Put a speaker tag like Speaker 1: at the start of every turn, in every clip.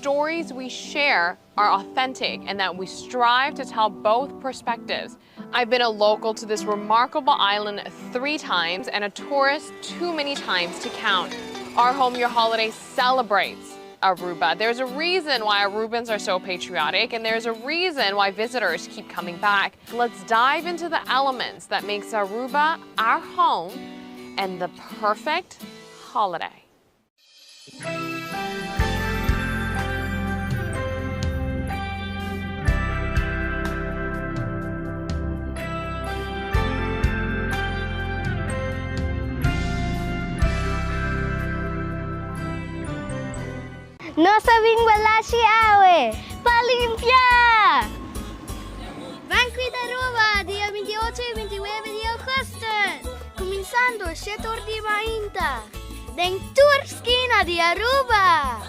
Speaker 1: stories we share are authentic and that we strive to tell both perspectives. I've been a local to this remarkable island three times and a tourist too many times to count. Our Home Your Holiday celebrates Aruba. There's a reason why Arubans are so patriotic and there's a reason why visitors keep coming back. Let's dive into the elements that makes Aruba our home and the perfect holiday.
Speaker 2: Nos a bin Balashi awe pa limpia! Ban cuida Aruba dia 28 y 29 di augustus, cuminsando shete or di mainta, den tur skina di Aruba!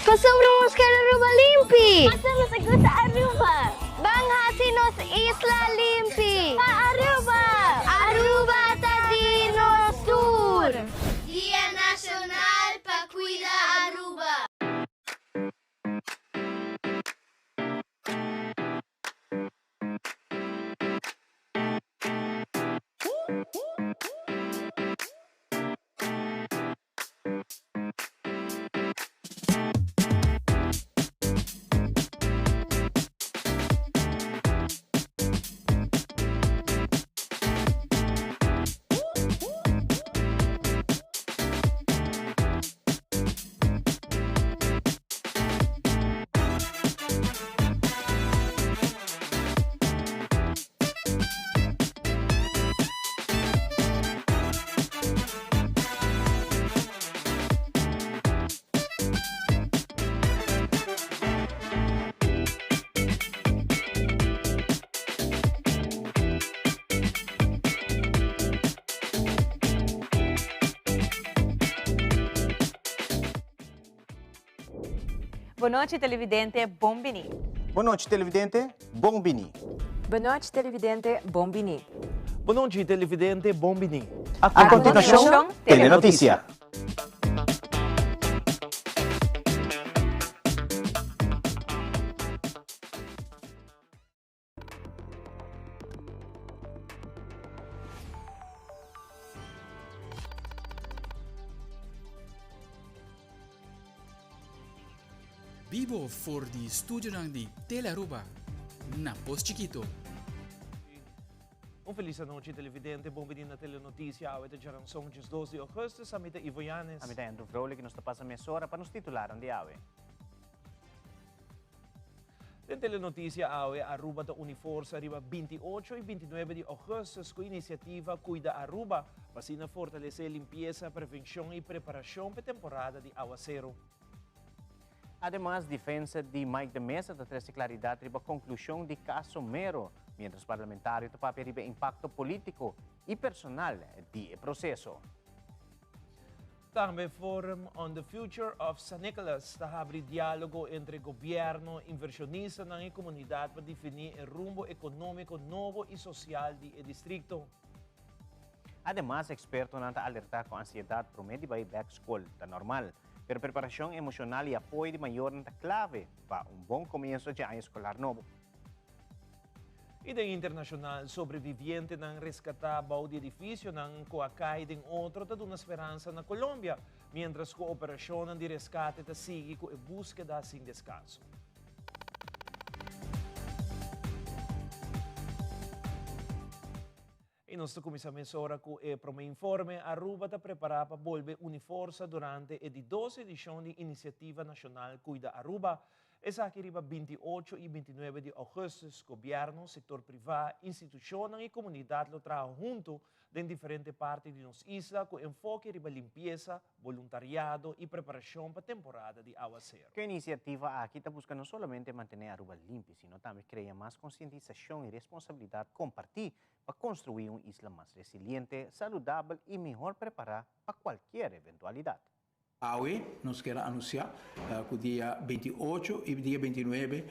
Speaker 2: Pasobra nos ker Aruba limpi! Pasobra nos a gusta Aruba! Ban haci nos isla limpi! Pa Aruba! Aruba ta di nos tur!
Speaker 3: Dia Nacional pa Cuida Aruba.
Speaker 4: Bon nochi televidente, bon bini.
Speaker 5: Bon nochi televidente, bon bini.
Speaker 4: Bon nochi televidente, bon bini.
Speaker 6: Bon nochi televidente, bon bini.
Speaker 5: A continuacion, Telenoticia.
Speaker 7: Bibo for di studionan di Telearuba na Pos Chikito.
Speaker 6: Un felis anochi televidente, bon bini na Telenoticia, awe ta djaranson 12 di augustus, ami ta Ivo Yanes.
Speaker 8: Ami ta Andrew Vrolijk y nos ta pasa mesora pa nos titularan di awe.
Speaker 6: Den Telenoticia awe, Aruba ta uni forsa riba 28 y 29 di augustus cu iniciativa Cuida Aruba pa asina fortalece limpieza, prevencion y preparacion p'e temporada di awacero.
Speaker 8: Ademas, defensa di Mike de Meza ta trece claridad riba conclusion di caso Mero, mientras parlamentario ta papia riba e impacto politico y personal di e proceso.
Speaker 6: Tambe Forum on the Future of San Nicolas ta habri dialogo entre gobierno, inversionistanan y comunidad pa defini e rumbo economico nobo y social di e districto.
Speaker 8: Ademas, expertonan ta alerta cu ansiedad prome di bay bek scol ta normal, pero preparacion emocional y apoyo di mayornan ta clave pa un bon comienso dje aña escolar nobo.
Speaker 6: I den internashonal, sobrevivientenan reskatá bou di edifisionan ku a kai den otro ta duna speransa na Colombia, miéntras ku operashonnan di reskate ta sigui ku e búskeda sin deskanso. I nos ta kuminsá mesora ku e promé informe, Aruba ta prepará pa bolbe uni forsa durante e di dos edishon di Inisiativa Nashonal Kuida Aruba. Esaki riba 28 i 29 di ougùstùs. Gobièrnu, sektor privá, institushonnan i komunidat lo traha huntu den diferente parti di nos isla ku enfoke riba limpiesa, boluntariado i preparashon pa temporada di awaseru.
Speaker 8: Ku e inisiativa aki ta buska no solamente mantené Aruba limpi, sino tambe krea mas konsientisashon i responsabilidat kompartí pa construi un isla mas resiliente, saludabel y mihor prepara pa cualkier eventualidad.
Speaker 9: Awe nos kier a anuncia cu dia 28 y dia 29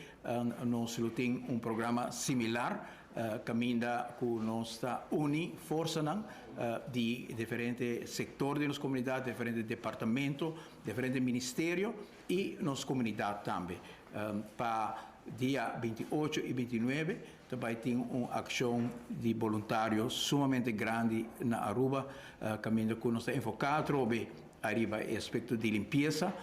Speaker 9: nos lo tin un programa similar. Caminda cu nos ta uni forsanan di diferente sector di nos comunidad, diferente departamento, diferente ministerio y nos comunidad tambe. Pa dia 28 y 29 ta bay tin un accion di boluntario sumamente grandi na Aruba, caminda cu nos ta enfoca atrobe ariba e aspecto di limpieza,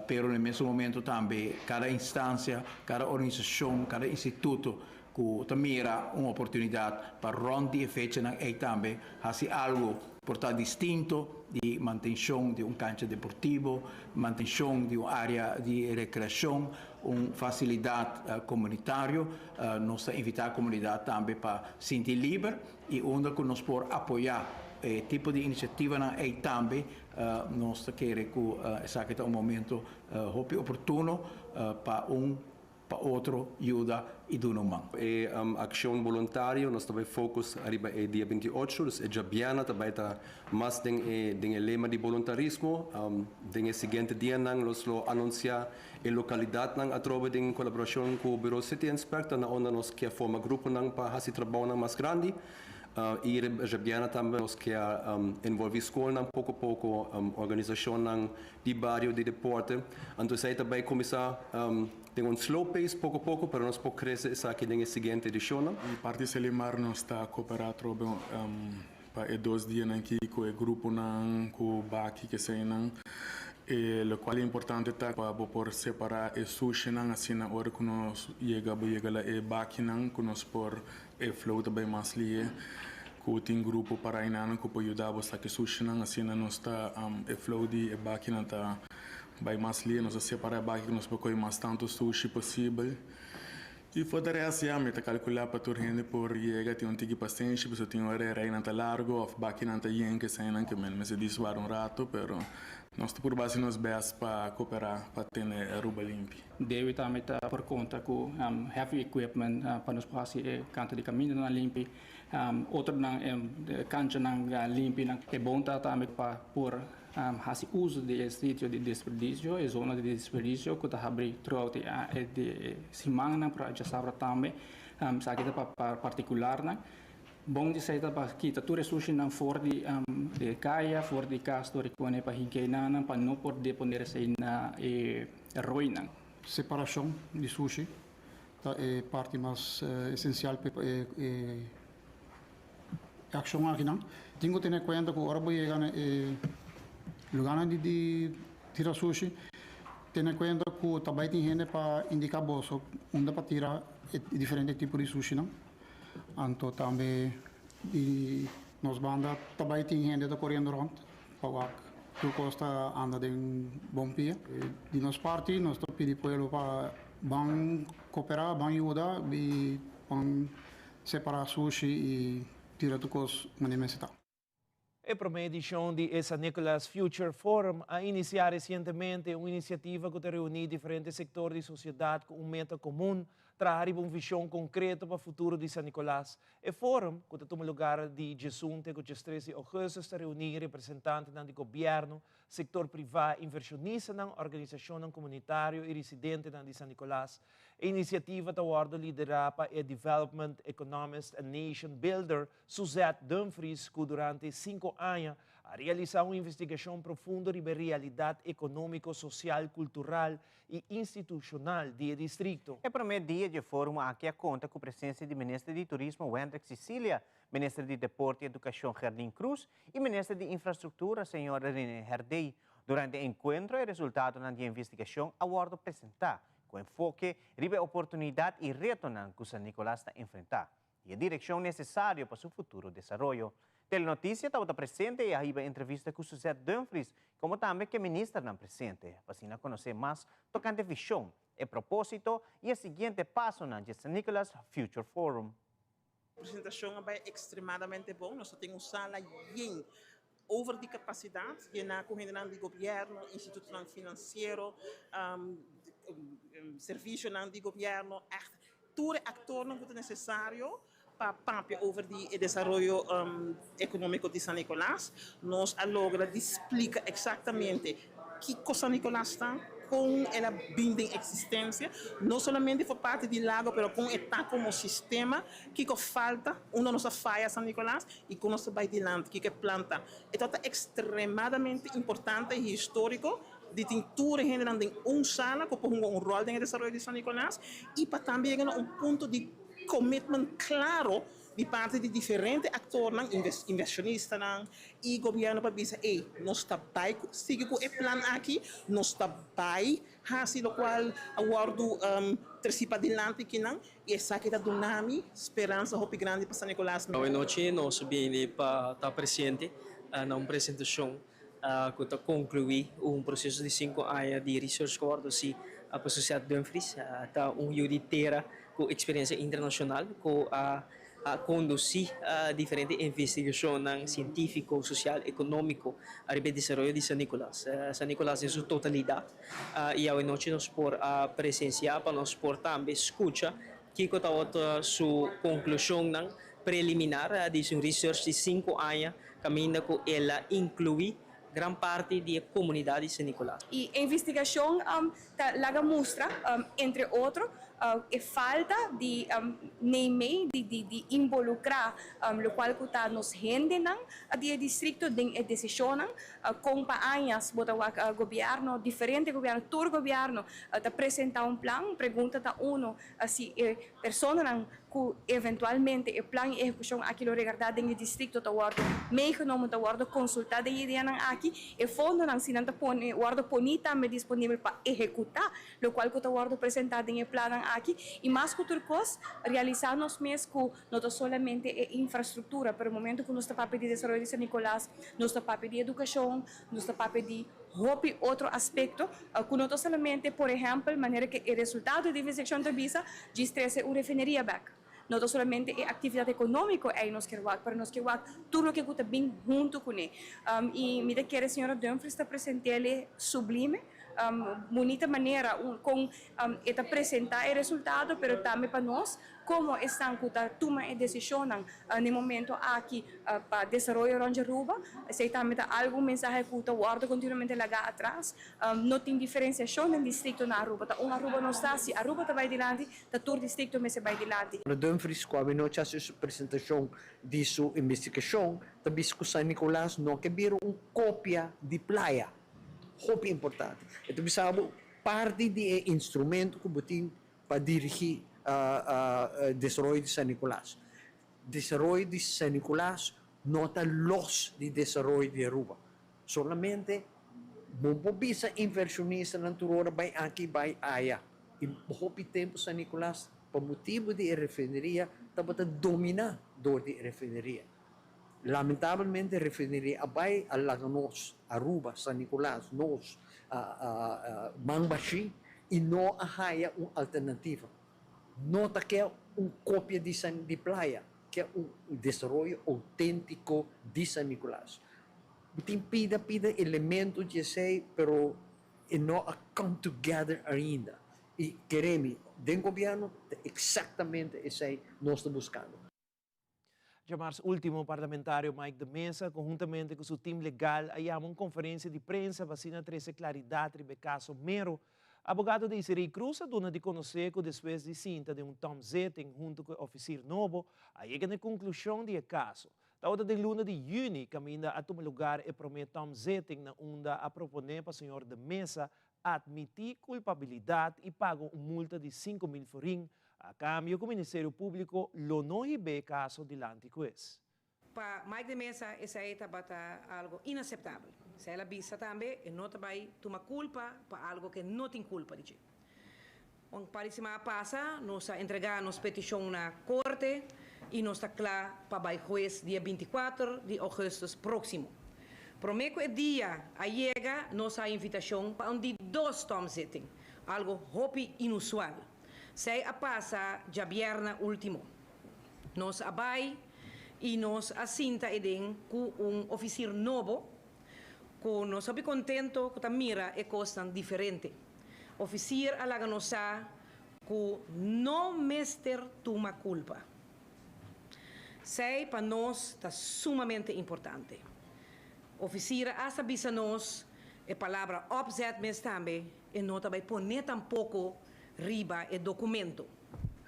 Speaker 9: pero na e mesun momento tambe cada instancia, cada organisacion, cada instituto ku ta mira un oportunidat pa rònt di e fechanan ei tambe hasi algu por ta distinto di mantenshon di un kancha deportivo, mantenshon di un área di rekreashon, un fasilidat komunitario. Nos ta invitá komunidat tambe pa sinti liber i unda ku nos por apoyá e tipo di inisiativanan ei tambe nos ta kere ku esaki ta un momento hopi oportuno pa un pa otro yuda y duna un man.
Speaker 10: E accion boluntario nos ta bay focus ariba e dia 28, dus e djabiana ta bay ta mas den e den e lema di boluntarismo. Den e siguiente dianan nos lo anuncia e localidadnan atrobe den colaboracion cu Bureau City Inspector na unda nos kier forma gruponan pa haci trabounan mas grandi. Y riba djabiana tambe nos kier envolvi scolnan poco poco, organisacionnan di bario di deporte. Anto esei ta bai kuminsá den un slow pace poko poko, pero nos por krese esaki den e siguiente edishonnan.
Speaker 11: Di parti Selimar nos ta koperá atrobe pa e dos dianan aki ku e gruponan, ku baki keseinan. E lokual importante ta pa bo por separá e sushinan asina ora ku nos yega bo yega la e bakinan ku nos por e flow ta bai mas lihe. Ku tin grupo para enanan ku por yuda bo saki sushinan asina nos ta e flow di e bakinan ta bai mas lihe. Nos a separa e baki ku nos por kohe mas tantu sushi posibel. I for de rest ya mi ta kalkulá pa tur hende por yega tin un tiki pasenshi pasobra tin ora e reinan ta largu òf bakinan ta yen kesenan ke men mester diswar un ratu pero nos ta purba hasi nos bèst pa koperá pa tene Aruba limpi.
Speaker 12: Dewi tambe ta por konta ku heavy equipment pa nos por hasi e kantu di kamindanan limpi. Otronan kanchanan limpinan. E bon ta tambe pa por hasi uso di e sitio di desperdisio, e zona di desperdisio ku ta habrí throughout e simannan, pero djasabra tambe. Esaki ta pa partikularnan. Bon di esei ta pa kita tur e sushinan for di e kaya, for di kas tur e kone pa hinka enanan pa no por deponer esei na e roinan.
Speaker 13: Separashon di sushi ta e parti mas esencial pa e accion akinan. Tin cu tene cuenta cu ora bo yega na e lugarnan di tira sushi, tene cuenta cu ta bay tin hende pa indica boso unda pa tira e diferente tipo di sushinan. Anto tambe di nos banda ta bay tin hende ta coriendo rond pa wak tur cos ta anda den bon pia. Di nos parti nos ta pidi pueblo pa ban cooperá, ban yuda y ban separá sushi y tira tur cos manera mester ta.
Speaker 6: E promé edishon di e San Nicolas Future Forum a inisiá resientemente, un inisiativa ku ta reuní diferente sektor di sosiedat ku un meta komun, traha riba un vishon konkreto pa futuro di San Nicolas. E forum, ku ta tuma lugar di djesun te ku djestres di ougùstus, ta reuní representantenan di gobièrnu, sektor privá, invershonistanan, organisashonnan komunitario i residentenan di San Nicolas. E inisiativa ta wòrdu liderá pa e development economist and nation builder Suzette Dumfries ku durante sinku aña a realisá un investigashon profundo riba e realidat ekonómiko, sosial, kultural i institushonal di e distrikto.
Speaker 8: E promé dia dje fórum aki a konta ku presensia di Minister di Turismo Wendrick Cicilia, Minister di Deporte i Edukashon Gerlin Croes i Minister di Infrastruktura señor Rene Herdey. Durante e enkuentro e resultatonan di e investigashon a wòrdu presentá ku enfoke riba e oportunidat i retonan ku San Nicolas ta enfrentá i e direkshon nesesario pa su futuro desaroyo. Telenoticia tabata presente i a hiba entrevista ku Suzette Dumfries komo tambe ku e ministernan presente pa asina konosé mas tokante vishon, e propósito i e siguiente pasonan dje San Nicolas Future Forum.
Speaker 14: Presentacion a bay extremadamente bon. Nos ta tin un sala yen over di capacidad, yena cu hendenan di gobierno, institutonan financiero, servicionan di gobierno, echt tur e actornan cu ta necesario pa papia over di e desaroyo economico di San Nicolas. Nos a logra di splica exactamente kico San Nicolas ta. Con el a bin den existencia, no solamente for parti di Lago, pero con e ta como sistema, kico falta, unda nos a faya San Nicolas y con nos ta bay dilanti, kico e plan ta. E tabata extremadamente importante y historico di tin tur e hendenan den un sala cu por hunga un rol den e desaroyo di San Nicolas y pa tambe yega na un punto di commitment claro di parti di diferente actornan, inversionistanan y gobierno pa bisa ey nos ta bay sigui cu e plan aki, nos ta bay haci locual a wordo treci padilanti kinan y esaki ta duna mi speransa hopi grandi pa San Nicolas.
Speaker 15: Awe nochi nos a bini pa ta presente na un presentacion cu ta conclui un proceso di cinco aña di research cu a wordo haci pa Suzette Dumfries. Ta un yu di tera cu experiencia internacional cu a conduci diferente investigacionnan cientifico, social, economico ariba e desaroyo di San Nicolas. San Nicolas den su totalidad y awe nochi nos por a presencia pa nos por tambe scucha kico tabata su conclusionnan preliminar di su research di cinco aña caminda cu el a inclui gran parti di e comunidad di San Nicolas.
Speaker 16: E investigacion ta laga mustra, entre otro, e falta di neimei di involucra locual cu ta nos hendenan di e districto den e decisionnan. Con pa añas bo ta wak gobierno, diferente gobierno, tur gobierno ta presenta un plan. Pregunta ta uno si e personanan cu eventualmente e plan y ehecucion aki lo regarda den e districto ta wordo meegenomen, ta wordo consulta den e ideanan aki. E fondonan si nan ta pone wordo poni tambe disponibel pa ehecuta locual cu ta wordo presenta den e plannan aki. Y mas cu tur cos, realisa nos mes cu no ta solamente e infrastructura, pero momento cu nos ta papia di desaroyo di San Nicolas, nos ta papia di educacion, nos ta papia di hopi otro aspecto cu no ta solamente, por ehempel, manera cu e resultado di investigashon ta bisa, djis trece un refineria bek. No ta solamente e actividad economico ey nos kier wak, pero nos kier wak tur loke cu ta bin hunto cune. Y mi ta kere señora Dumfries ta presentele sublime, bunita manera con e ta presenta e resultado, pero tambe pa nos Como esnan cu ta tuma e decisionnan n'e momento aki pa desaroyo rond Aruba, esey tambe ta algo un mensahe cu ta wordo continuamente laga atras. No tin diferenciacion den districto na Aruba, ta un Aruba nos ta, si Aruba ta bay dilanti, ta tur districto mester bay dilanti.
Speaker 17: Dumfries cu awenochi haci su presentacion di su investigacion ta bisa cu San Nicolas no ke bira un copia di Playa. Hopi importante. E ta bisa bo parti di e instrumento cu bo tin pa dirigí desaroyo di San Nicolas. Desaroyo di San Nicolas no ta los di desaroyo di Aruba. Solamente bo por bisa inversionistanan tur ora bai aki bai aya. I hopi tempu San Nicolas pa motibu di e refineria tabata dominá dor di e refineria. Lamentablemente refineria a bai a laga nos Aruba, San Nicolas, nos man bashí y no a haya un alternativa. No ta ke un copia di San di Playa, ke un desaroyo autentico di San Nicolas. Bo tin pida pida elemento di esey pero e no a come together ainda. Y keremi den gobierno ta exactamente esey nos ta buscando.
Speaker 6: Djamars ultimo, parlamentario Mike de Meza, conhuntamente cu su team legal, a yama un conferencia di prensa pa asina trece claridad riba e caso Mero. Abogado Desiree Cruz a duna di conoce cu despues di sinta den un tomzitting hunto cu e oficir nobo, a yega na e conclusion di e caso. Tabata den luna di juni caminda a tuma lugar e prome tomzitting na unda a propone pa señor de Meza admiti culpabilidad y paga un multa di 5000 florin A cambio cu Ministerio Publico lo no hib'é e caso dilanti hues.
Speaker 18: Pa Mike de Meza esei tabata algo inaceptabel. Esei el a bisa tambe, e no ta bay tuma culpa pa algo cu e no tin culpa di dje. Un par di siman a pasa nos a entrega nos peticion na corte y nos ta cla pa bay hues dia 24 di augustus proximo. Prome cu e dia a yega nos a invitacion pa un di dos tomzitting, algo hopi inusual. Sei a pasa djabièrnè último. Nos a bai i nos a sinta eden ku un ofisir nobo ku nos hopi kontento ku ta mira e kosnan diferente. Ofisir a laga nos sa ku no mester tuma kulpa. Sei pa nos ta sumamente importante. Ofisir a asta bisa nos. E palabra opzet mes tambe e no ta bay pone tampoco riba e documento.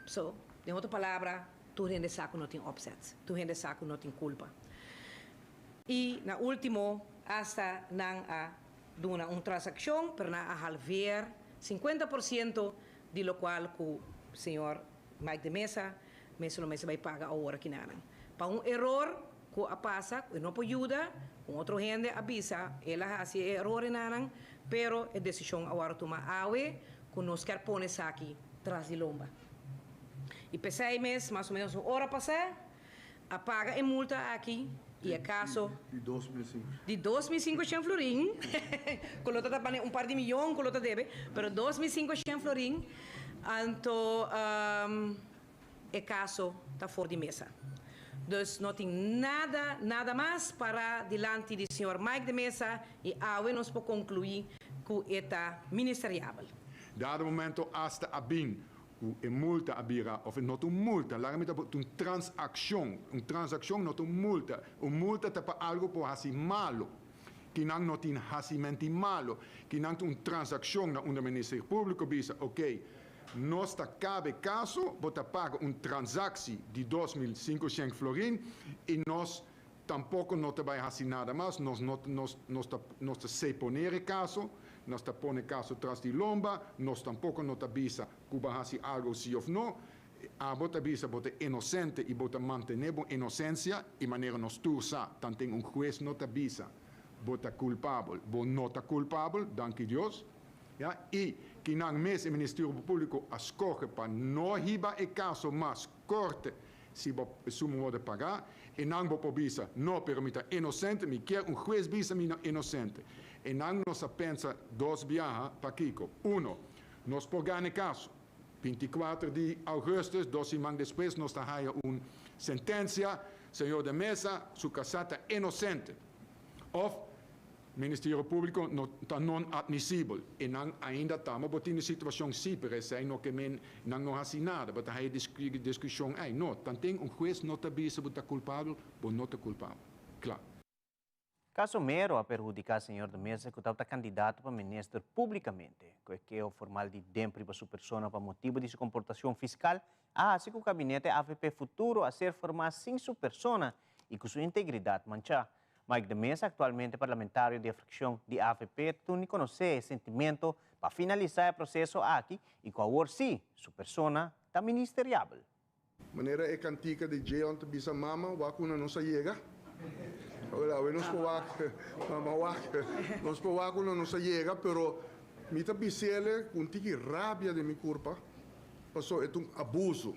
Speaker 18: So, den otro palabra, tur hende sa cu no tin opzet, tur hende sa cu no tin culpa. Y na ultimo hasta nan a duna un transaccion, pero nan a halveer 50% di locual cu señor Mike de Meza mes lo mester bay paga awor aki nanan. Pa un eror cu a pasa, cu e no por yuda, un otro hende a bisa el a haci e eror enanan, pero e decision a wordo tuma awe cu nos kier pone esaki tras di lomba. Y pesey mes, mas o menos un ora pasa, a paga e multa aki y e caso
Speaker 19: Di 2500.
Speaker 18: Di 2500 florin, cu lo ta un par di miyon cu lo ta debe, pero 2500 florin, anto e caso ta for di mesa. Dus no tin nada, nada mas para dilanti di señor Mike de Meza y awe nos por conclui cu e ta ministeriabel.
Speaker 19: Dado momento hasta a bin cu e multa a bira, of no un multa, laga mi ta un transaccion, un transaccion no un multa, un multa ta pa algo por haci malo, cu nan no tin hacimento malo, cu nan un transaccion na un Ministerio Publico bisa, ok, nos ta caba caso, bo ta paga un transactie di 2500 florin y nos tampoco no ta bay haci nada mas, nos no nos ta seponeer caso, nos ta pone caso tras di lomba, nos tampoco no ta bisa cu bo a haci algo si of no, abo ta bisa bo ta inocente y bo ta mantene bo inocencia y manera nos tur sa, tanten un hues no ta bisa bo ta culpabel, bo no ta culpabel, danki Dios, ja, y cu nan mes e Ministerio Publico a scoge pa no hiba e caso mas corte si bo suma wordo paga, y nan bo por bisa, no, pero mi ta inocente, mi kier un hues bisa mi no inocente. Y nan nos a pensa dos biaha pakico. Uno, nos por gana caso. 24 di augustus, 2 siman despues, nos ta haya un sentencia, señor de Meza, su casa ta inocente. Of Ministerio Publico no ta non admisibel. Y nan ainda ta bo tin situacion si, pero esey no kiermen nan no haci nada, but e discusion ey no, tanten un hues no ta bisa bo ta culpabel, bo no ta culpabel. Claro.
Speaker 8: Caso Mero a perhudica señor de Meza, cu tabata candidato pa minister publicamente, cu e keho formal di DEMPRI pa su persona pa motibo di su comportacion fiscal, a haci cu gabinete AVP Futuro a ser forma sin su persona y cu su integridad mancha. Mike de Meza, actualmente parlamentario di fraccion di AVP, ta conoce e sentimento pa finalisa e proceso aki y cu awor si, su persona ta ministeriabel.
Speaker 19: Manera e cantica di Jeon ta bisa mama, wak unda nos a yega. Hola, nos por wak, mama wak. Nos por wak unda nos a yega, pero mi ta bisele cu tiki rabia den mi curpa, paso e un abuso.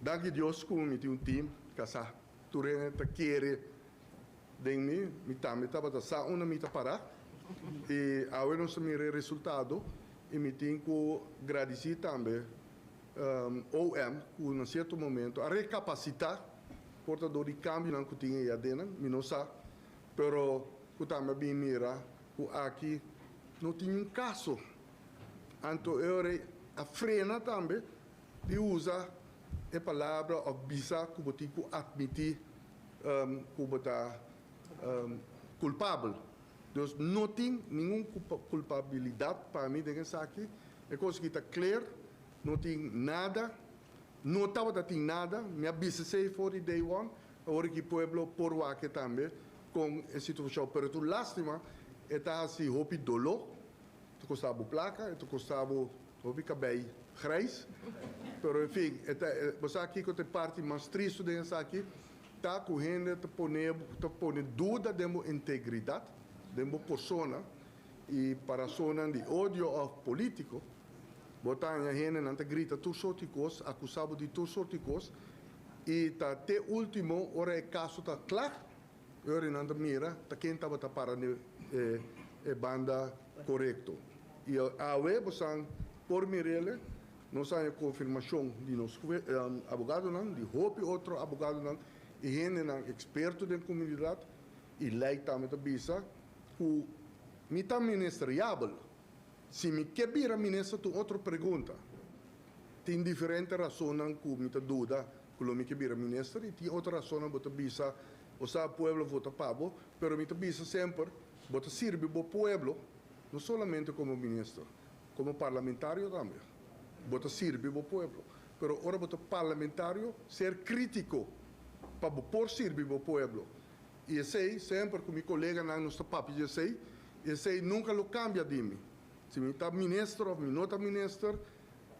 Speaker 19: Danki Dios cu mi tin un team, casa tur hende ta kere den mi, mi tambe tabata sa unda mi ta para. Y awe nos a mira resultado y mi tin cu gradici tambe OM, cu na cierto momento a recapacita por ta door di cambio cu tin ey aden, mi no sa, pero cu tambe bin mira cu aki no tin un caso. Anto e a frena tambe di usa e palabra of bisa cu bo tin cu admiti cu bo ta culpabel. Dus no tin ningun culpabilidad pa mi den esaki. E cos ta clear, no tin nada, no tabata tin nada, mi a bisa esey for di day one, awor cu pueblo por wak tambe cu e situacion. Pero ta lastima, ta asina hopi dolor, ta costa bo placa, ta costa bo hopi cabey grijs. Pero en fin, bo aki cu e parti mas tristo di esaki, ta cu hende ta pone duda di integridad, di persona, y pa rason di odio of politico, bo ta hende nan ta grita tur sorto di cos, acusa bo di tur sorto di cos, y ta te ultimo ora e caso ta cla, ora nan ta mira, ta ken tabata para e banda corecto. Y awe, bo por mir'e, nos tin confirmacion di nos abogadonan, di hopi otro abogadonan, y hendenan experto den comunidad, y ley tambe ta bisa, cu mi ta ministeriabel. Si mi kier bira minister, ta otro pregunta. Tin diferente rason cu mi ta duda cu mi kier bira minister, y tin otro rason cu ta bisa. Bo sa pueblo vota pa bo, pero mi ta bisa semper, bo ta sirbi bo pueblo no solamente como minister, como parlamentario tambe. Bo ta sirbi bo pueblo. Pero ora bo ta parlamentario, ser critico pa bo por sirbi bo pueblo. Y esey, semper cu mi coleganan nos ta papia di esey, esey nunca lo cambia di mi. Si mi ta minister of mi no ta minister,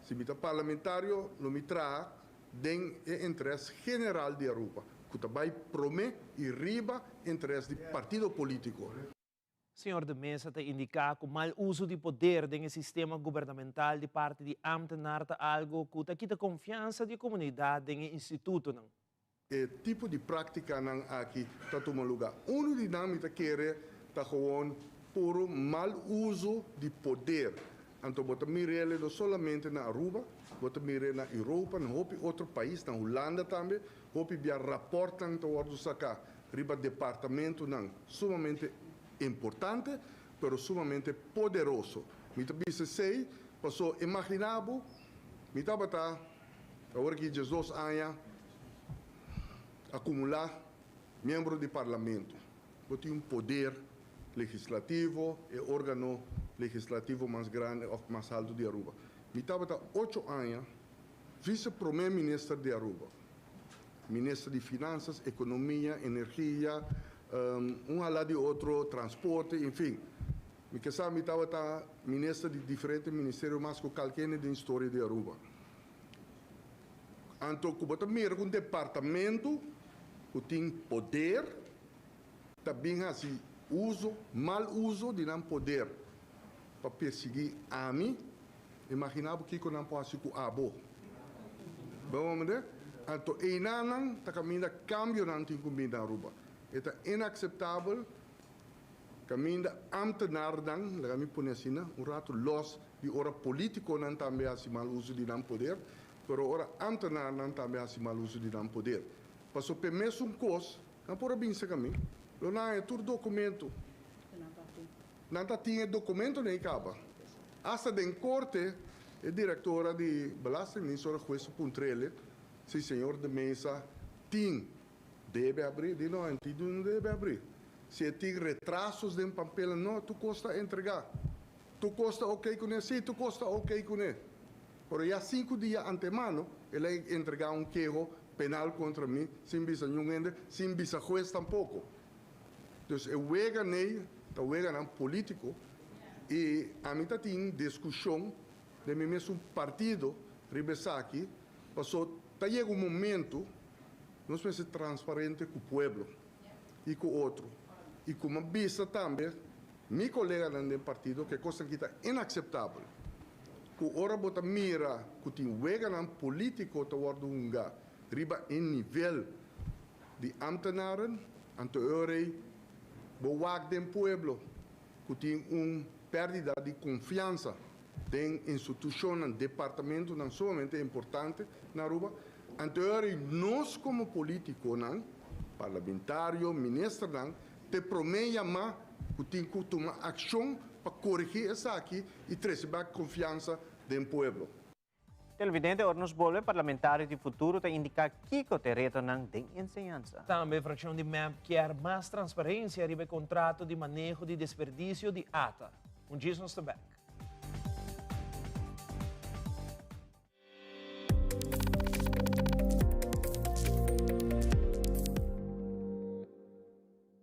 Speaker 19: si mi ta parlamentario, lo mi traha den e interes general di Aruba, cu ta bay prome y riba interes di partido politico.
Speaker 6: Señor de Meza ta indica cu mal uso di poder den e sistema gubernamental di parti di ambtenaar ta algo cu ta kita confiansa di e comunidad den e institutonan.
Speaker 19: E tipo di practicanan aki ta tuma luga. Uno di nan mi ta kere ta gewoon puro mal uso di poder. Anto bo ta mir'ele no solamente na Aruba, bo ta mir'e na Europa, na hopi otro pais, na Hulanda tambe, hopi bia raportnan ta wordo saca riba departamentonan sumamente importante, pero sumamente poderoso. Mi ta bisa esey paso imagina bo, mi tabata Awor ki 12 aña acumula miembro di Parlamento, bo tin un poder legislativo, e organo legislativo mas grandi of mas alto di Aruba. Mi tabata ocho aña vice prome minister di Aruba, minister di Finanzas, Economia, Energia, un hala di otro, transporte, enfin. Mi ke sa mi tabata minister di diferente ministerio mas ku kalkende den historia di Aruba. Anto ku bo ta mira ku un departamento ku tin poder ta bin hasi uso, mal uso di nan poder pa persiguí ami, imagina bo kiko nan por hasi ku abo. Bo comprende? Anto einanan ta kaminda kambionan tin ku bin na Aruba. E ta inakseptabel. Kaminda ambtenaarnan, laga mi pone asina, un ratu los di ora politiconan tambe hasi mal uso di nan poder, pero ora ambtenaarnan tambe hasi mal uso di nan poder. Paso p'e mesun kos, nan por a binse ka mi, lo nan haña tur documento. Nan ta tin e documentonan ei kaba. Asta den korte, e directora di Belastingdienst ora hues a puntr'ele si señor de Meza tin Debe abri? Di no, en ti no debe abri. Si e tin retrasos den pampelnan, no, tur kos ta entregá. Tur kos ta okey kuné? Sí, tur kos ta okey kuné. Pero ya sinku dia antemano el a entregá un keho penal kontra mi sin bisa niun hende, sin bisa hues tampoko. Dus e wega nei ta weganan polítiko i ami ta tin diskushon den mi mesun partido riba esaki, paso ta yega un momento Nos mester transparente cu pueblo y cu otro. Y como a bisa tambe mi coleganan den partido cu e cosnan aki ta inaceptabel. Cu ora bo ta mira cu tin weganan politico ta wordo hunga riba e nivel di ambtenaren, anto e ora ey bo wak den pueblo cu tin un perdida di confiansa den institucionnan, departamentonan sumamente importante na Aruba. Anto e ora ei nos komo politikonan, parlamentario, ministernan, ta e promé yamá ku tin ku tuma akshon pa koregí esaki i trese bèk konfiansa den pueblo.
Speaker 8: Televidente, ora nos bolbe, parlamentario di futuro ta indiká kiko ta e retonan den enseñansa.
Speaker 6: Tambe frakshon di mep kier mas transparensia riba e kontrato di maneho di desperdisio di ata. Un djis nos ta bèk.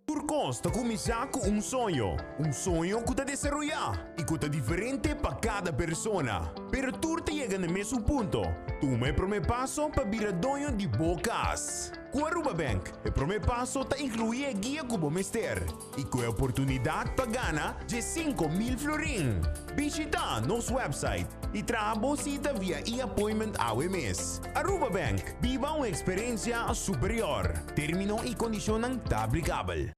Speaker 20: Tur kos ta kuminsá ku un soño, un soño ku ta desaroyá i ku ta diferente pa kada persona. Pero tur ta yega na mesun punto, tuma e promé paso pa bira doño di bo kas. Ku Aruba Bank, e promé paso ta inkluí e guia ku bo mester. I ku e oportunidat pa gana 10,000 florin. Bishita nos website i traha bo sita via e-appointment awe mes. Aruba Bank, biba un eksperensia superior. Termino i kondishonnan ta aplikabel.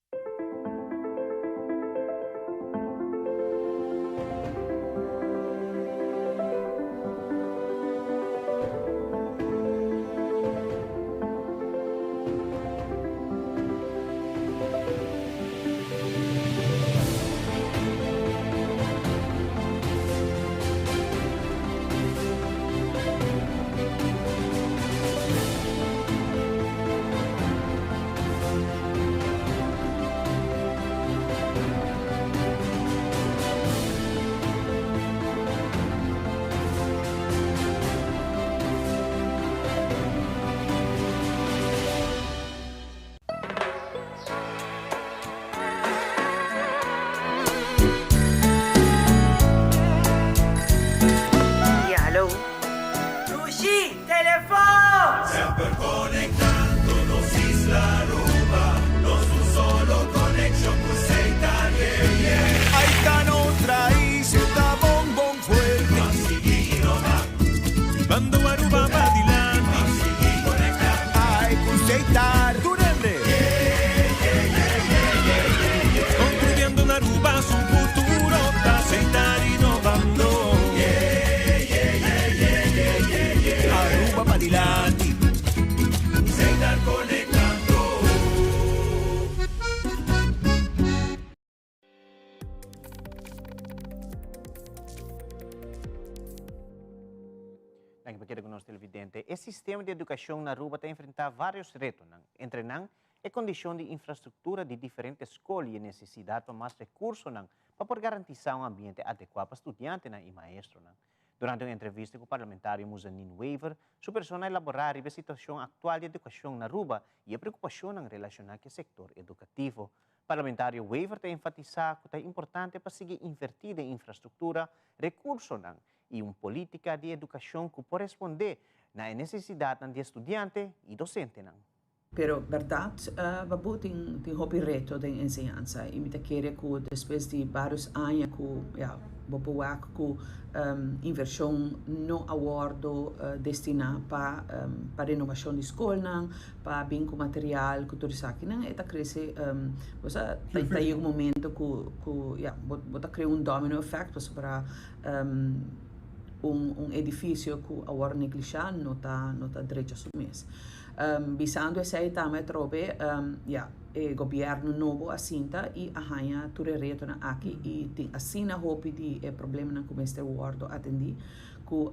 Speaker 8: Danki pa keda ku nos televidente. E sistema di edukashon na Aruba ta enfrentá vários retonan. Entre nan, e kondishon di infrastruktura di diferente skol i e nesesidat pa mas rekursonan pa por garantisá un ambiente adekuá pa studiantenan i maestronan. Durante un entrevista ku parlamentario Muzanin Wever, su persona a elaborá riba e situashon aktual di edukashon na Aruba i e preokupashonnan relashoná ku e sektor edukativo. Parlamentario Wever ta enfatisá ku ta importante pa sigui invertí den infrastruktura, rekursonan i un polítika di edukashon ku por respondé na e nesesidatnan di e studiante i dosentenan.
Speaker 21: Pero bèrdat Babu tin tin hopi reto den enseñansa i mi ta kere ku despues di barios aña ku ya bo por wak ku invershon no a wòrdu destiná pa pa renovashon di skolnan, pa bin ku material ku tur esakinan e ta krese bo sa ta yega un momento ku ku ya bo ta krea un domino effect pasobra un un edifisio ku a wòrdu neglishá no ta no ta drecha su mes. Bisando esei tambe atrobe ya e gobièrnu nobo a sinta i a haña tur e retonan aki i tin asina hopi di e problemanan ku mester wòrdu atendí ku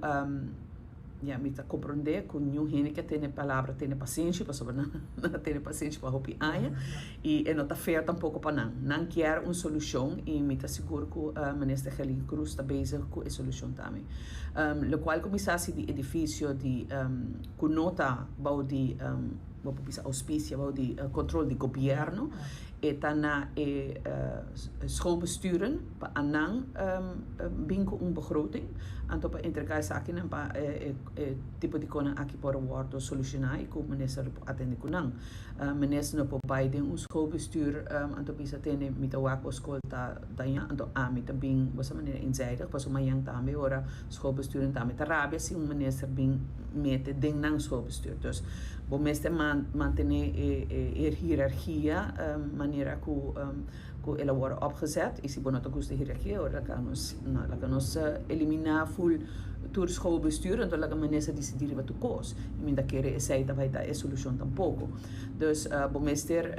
Speaker 21: ya mi ta komprondé ku niun hende ke tene palabra tene pasenshi pasobra nan a tene pasenshi pa hopi aña i e no ta fair tampoko pa nan. Nan kier un solushon i mi ta sigur ku Minister Gerlin Croes ta bezig ku e solushon tambe. Lokual ku mi sa si di edifisio di ku no ta bou di bo por bisa auspicia, bou di kontrol di gobièrnu, e ta na e schoolbesturen pa anan bin ku un begroting, anto pa entregá esakinan pa e tipo di konan aki por wòrdu solushoná i ku minister lo por atendé ku nan. Minister no por bai den un schoolbestuur anto bisa tende mi ta wak bo skol ta dañá anto ami ta bin bo sa manera eenzijdig pasobra mañan tambe ora schoolbesturen tambe ta rabia si un minister bin mete den nan schoolbestuur. Dus bo mester mantene e hierarchia manera ku ku el a wòrdu opgezet i si bo no ta gusta e hierarchia ora laga nos laga nos eliminá ful tur schoolbestuur anto laga minister disidí riba tur kos i mi ta kere esei ta bai ta e solushon tampoko. Dus bo mester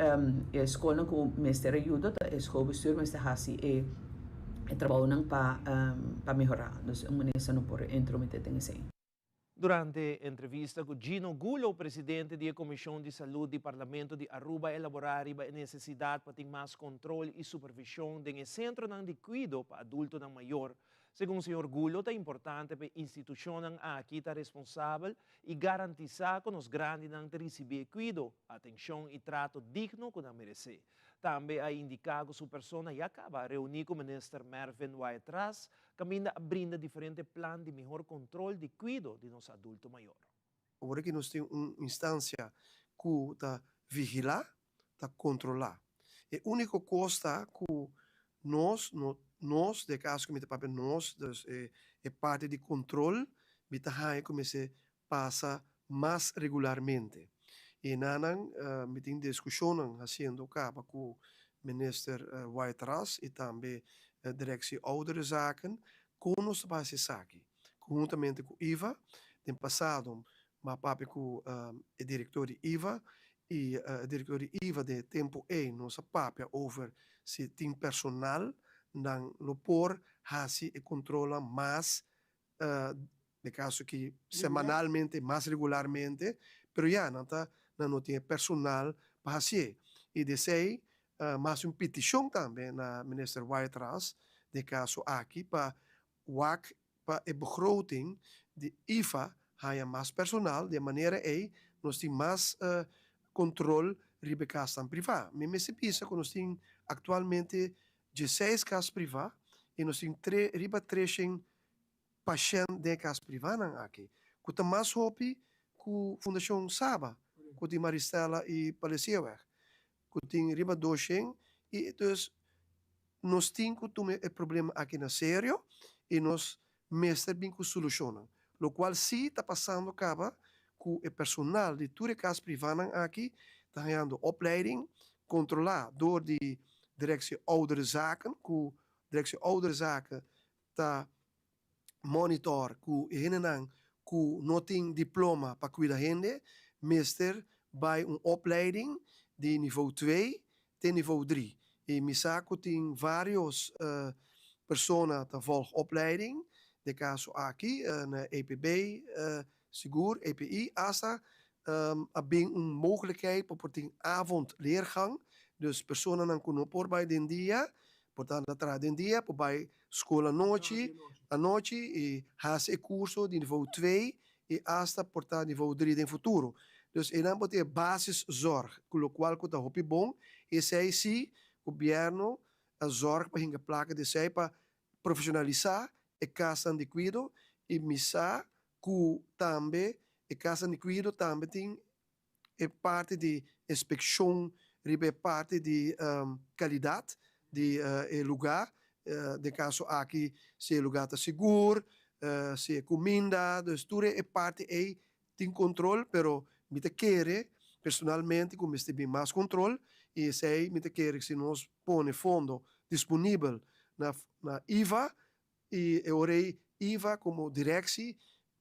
Speaker 21: e skolnan ku mester ayuda ta e schoolbestuur mester hasi e e trabounan pa pa mehorá. Dus un minister no por entrometé den esei.
Speaker 6: Durante entrevista cu Gino Gulo, presidente di e Comision di Salud di Parlamento di Aruba a elabora riba e necesidad pa tin mas control y supervision den e centronan di cuido pa adultonan mayor. Segun señor Gulo ta importante pa e institucionnan aki ta responsabel y garantisa cu nos grandinan ta ricibi e cuido, atencion y trato digno cu nan merece. Tambe a indica cu su persona ya caba a reuni cu Minister Mervin Wyatt-Ras Caminda a brinda diferente plan di mihor control di cuido di nos adulto mayor.
Speaker 22: Ora ki nos tin un instancia cu ta vigila, ta controla. E unico cos ta cu nos no, nos, den e caso cu mi ta papia nos, dus e e parti di control, mi ta haña cu mester pasa mas regularmente. Y nanan mi tin discusionnan haciendo caba cu Minister Wyatt-Ras y tambe Directie Ouderenzaken con nos ta bay haci esaki. Conhuntamente cu IVA, den pasado mi a papia cu e director di IVA y e director di IVA den e tempo ey nos a papia over si tin personal nan lo por haci e controlnan mas den caso aki semanalmente, mas regularmente, pero ya nan ta nan no tin e personal pa hacié. Y di esey mi haci un peticion tambe na Minister Wyatt-Ras den e caso aki pa wak pa e begroting di IFA haya mas personal, di e manera ey nos tin mas control riba e casnan priva. Mi mester bisa cu nos tin actualmente dieseis cas priva y nos tin riba treshen pashènt den e kas privánan aki, ku ta mas hopi ku Fundashon Saba, ku tin Maristella i Palesieweg, ku tin riba doshen, i dus nos tin ku tuma e problema aki na serio i nos mester bin ku solushonnan, lokual si ta pasando kaba ku e personal di tur e kas privánan aki ta hañando opleiding kontrolá dor di Directie Ouderenzaken, ku Directie Ouderenzaken ta monitor ku e hendenan ku no tin diploma pa kuida hende mester bai un opleiding di nivo twee te nivo drie. I mi sa ku tin varios persona ta volg opleiding. Den kaso aki na EPB sigur, EPI, asta a bin un mogelijkheid pa por tin avondleergang, dus personanan ku no por bai den dia, por ta anda traha den dia, por bai skol anochi, anochi i hasi e kurso di nivo twee i asta por ta nivo dri den futuro. Dus einan bo tin e basiszorg, ku lokual ku ta hopi bon, esei si gobièrnu a zorg pa hinka plaka di esei pa profesionalisa e kasnan di kuido i mi sa ku tambe e kasnan di kuido tambe tin e parti di inspekshon riba e parti di kalidat di e lugá, den kaso aki si e lugá ta sigur, si e kuminda, dus tur e parti ei tin kontrol, pero mi ta kere personalmente ku mester bin mas kontrol i esei mi ta kere si nos pone fondo disponibel na na IVA i e ora ei IVA komo direksi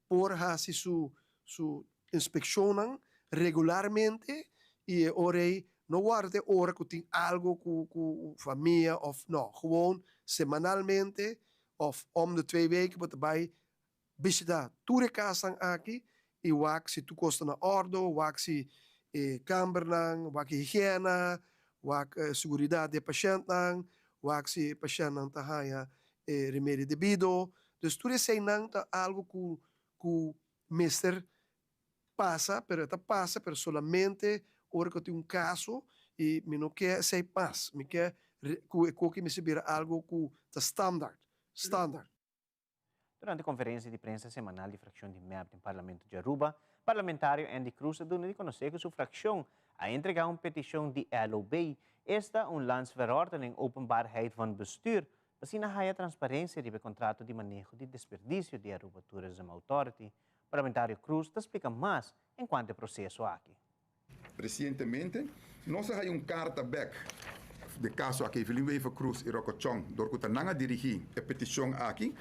Speaker 22: por hasi su su inspekshonnan regularmente i e ora ei no warda te ora ku tin algo ku ku famia òf no, gewoon semanalmente òf om de twee weken bo ta bai Bishita tur e kasnan aki i wak si tur kos ta na òrdu, wak si e kambernan, wak e higiena, wak e seguridat di e pashèntnan, wak si e pashèntnan ta haña e remedi debido. Dus tur eseinan ta algu ku ku mester pasa, pero e ta pasa pero solamente ora ku tin un kaso i mi no ke esei mas. Mi ke ku e koki mester bira algu ku ta standaard, standaard.
Speaker 8: Durante conferencia di prensa semanal di fraccion di mep den Parlamento di Aruba, parlamentario Endy Croes a duna di conoce cu su fraccion a entrega un peticion di LOB, esta un Landsverordening Openbaarheid van Bestuur, pa asina haya transparencia riba e contrato di maneho di desperdicio di Aruba Tourism Authority. Parlamentario Croes ta splica mas encuanto e proceso aki.
Speaker 19: Resientemente, nos a haya un karta bèk di kaso aki Evelyn Wever Croes i Rocco Chong dor ku ta nan a dirigí e petishon aki,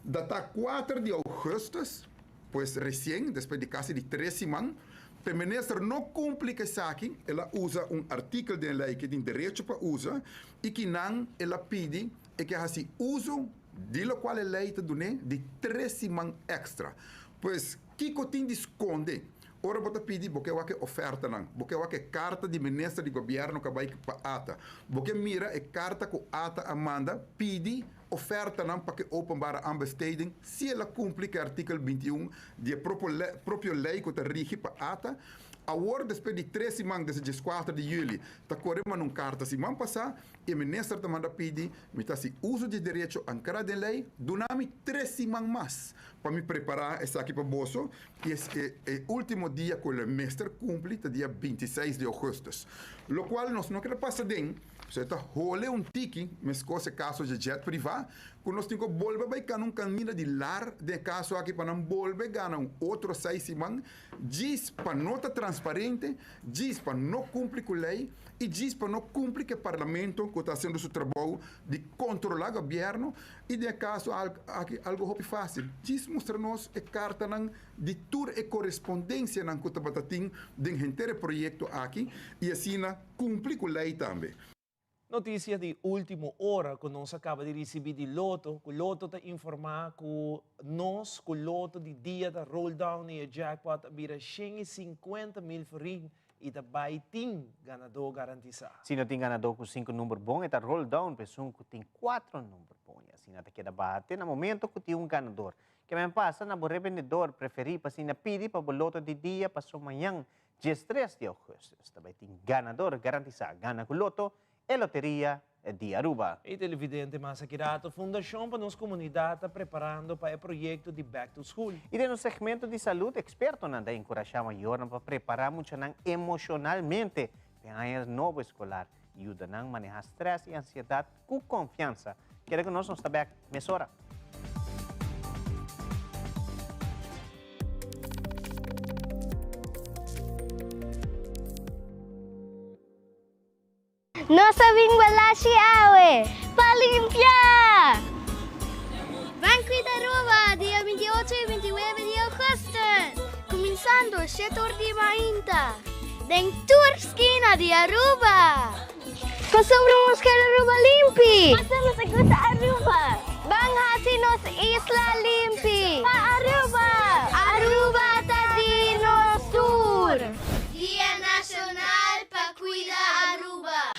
Speaker 19: datá kuater di ougùstùs, pues resien, despues di kasi di tres siman. P'e minister no kumpli ku esaki, el a usa un artíkel den e lei ku e tin derecho pa usa i ki nan el a pidi e ke hasi uso di lokual e lei ta dun'é di tres siman èkstra. Pues, kiko tin di skonde? Ora bo ta pidi, bo ke wak e ofertanan, bo ke wak e karta di minister di gobièrnu ku a bai pa ata, bo ke mira e karta ku ata a manda pidi ofertanan pa ku e openbare aanbesteding si el a kumpli ku e artíkel 21 di e propio lei ku ta rigi pa ata. Awor, despues di tres siman, desde dieskuater di yüli, ta kore manda un karta siman pasá E minister ta manda pidi, Mi ta hasi uso di e derecho ankrá den lei, duna mi tres siman mas pa mi prepará esaki pa boso, i e e último dia ku lo mester kumpli ta dia 26 di ougùstùs. Lokual nos no keda pasa den, pasobra e ta hole un tiki, meskos e kaso dje jet privá, ku nos tin ku bolbe bai kana un kaminda di lar den e kaso aki pa nan bolbe gana un otro seis siman, djis pa no ta transparente, djis pa no kumpli ku lei i djis pa no kumpli ku e parlamento ku ta hasiendo su trabou di kontrolá gobièrnu i den e kaso aki algu hopi fásil, djis mustra nos e kartanan di tur e korespondensianan ku tabata tin den henter e proyekto aki i asina kumpli ku lei tambe.
Speaker 6: Noticia di ultimo ora cu nos a caba di ricibi di Lotto, cu Lotto ta informa cu nos cu Lotto di dia ta roll down y e jackpot a bira 150 mil florin y ta bay tin ganador garantisa.
Speaker 8: Si no tin ganador cu cinco number bon e ta roll down pa esun cu tin cuatro number bon y asina ta keda baha te na momento cu tin un ganador. Ke men pasa na bo rebendedor preferi pa asina pidi pa bo Lotto di dia paso mañan 13 di augustus ta bai tin ganador garantisa gana cu Lotto e loteria di Aruba.
Speaker 6: Hey televidente mas aki rato Fundacion pa nos Comunidad ta preparando pa e proyecto di Back to School.
Speaker 8: Y den nos segmento di salud expertonan ta encurasha mayornan pa prepara muchanan emocionalmente p'e aña nobo escolar y yuda nan maneha stress y ansiedad cu confiansa. Keda cu nos, nos ta bek mesora.
Speaker 3: Nos a bin Balashi awe pa limpia! Ban Cuida Aruba dia 28 y 29 di augustus, cuminsando shete or di mainta, den tur skina di Aruba! Pasobra nos ker Aruba limpi! Pasobra nos a gusta Aruba! Ban hasi nos isla limpi! Pa Aruba! Aruba ta di nos tur! Dia Nacional pa Cuida Aruba!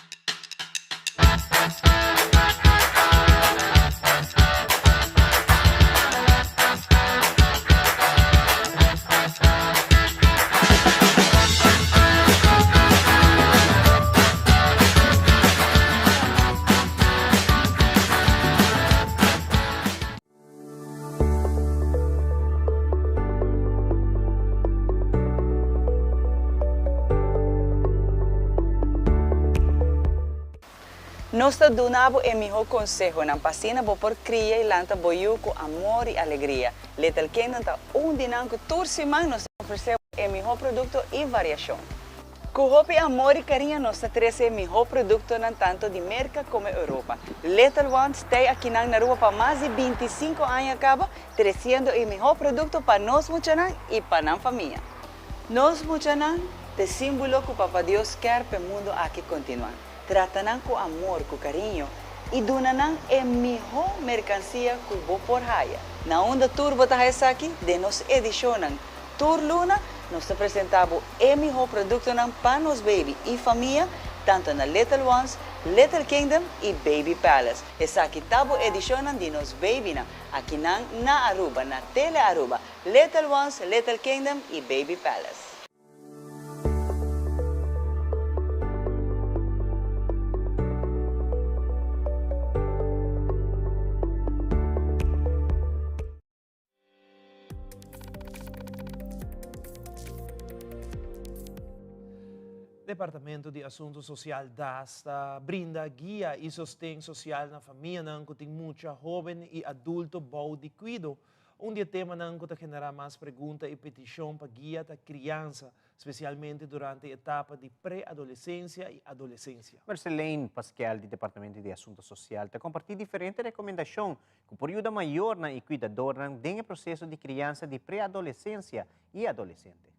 Speaker 1: Nos ta duna bo e mihó konsehonan pa asina bo por kria i lanta bo yu ku amor i alegria. Little Kingdom ta un di nan ku tur siman nos ta ofresé bo e mihó produkto i variashon. Ku hopi amor i kariño nos ta trese e mihó produktonan tanto di Merka komo Europa. Little Ones tei akinan na Aruba pa mas di 25 aña kaba, tresiendo e mihó produkto pa nos muchanan i pa nan famia. Nos muchanan t'e símbolo ku Papa Dios kèr p'e mundu aki kontinuá. Trata nan ku amor, ku kariño i duna nan e mihó merkansia ku bo por haya. Na unda tur bo ta haya esaki? Den nos edishonnan Tur luna nos ta presenta bo e miho productonan pa nos baby y famia tanto na Little Ones, Little Kingdom y Baby Palace. Esaki ta bo edicionnan di nos babynan akinan na Aruba na Tele Aruba, Little Ones, Little Kingdom y Baby Palace.
Speaker 6: Departamento di Asunto Social DAS ta brinda guia y sosten social na famianan cu tin mucha hoben y adulto bou di cuido. Un di e temanan cu ta genera mas pregunta y peticion pa guia ta criansa. Spesialmente durante etapa di pre-adolescensia i adolescensia.
Speaker 8: Marceline Pasquel di Departamento di Asunto Social ta comparti diferente recomendacion cu por yuda mayornan y cuidadornan den e proceso di criansa di pre-adolescencia y adolescente.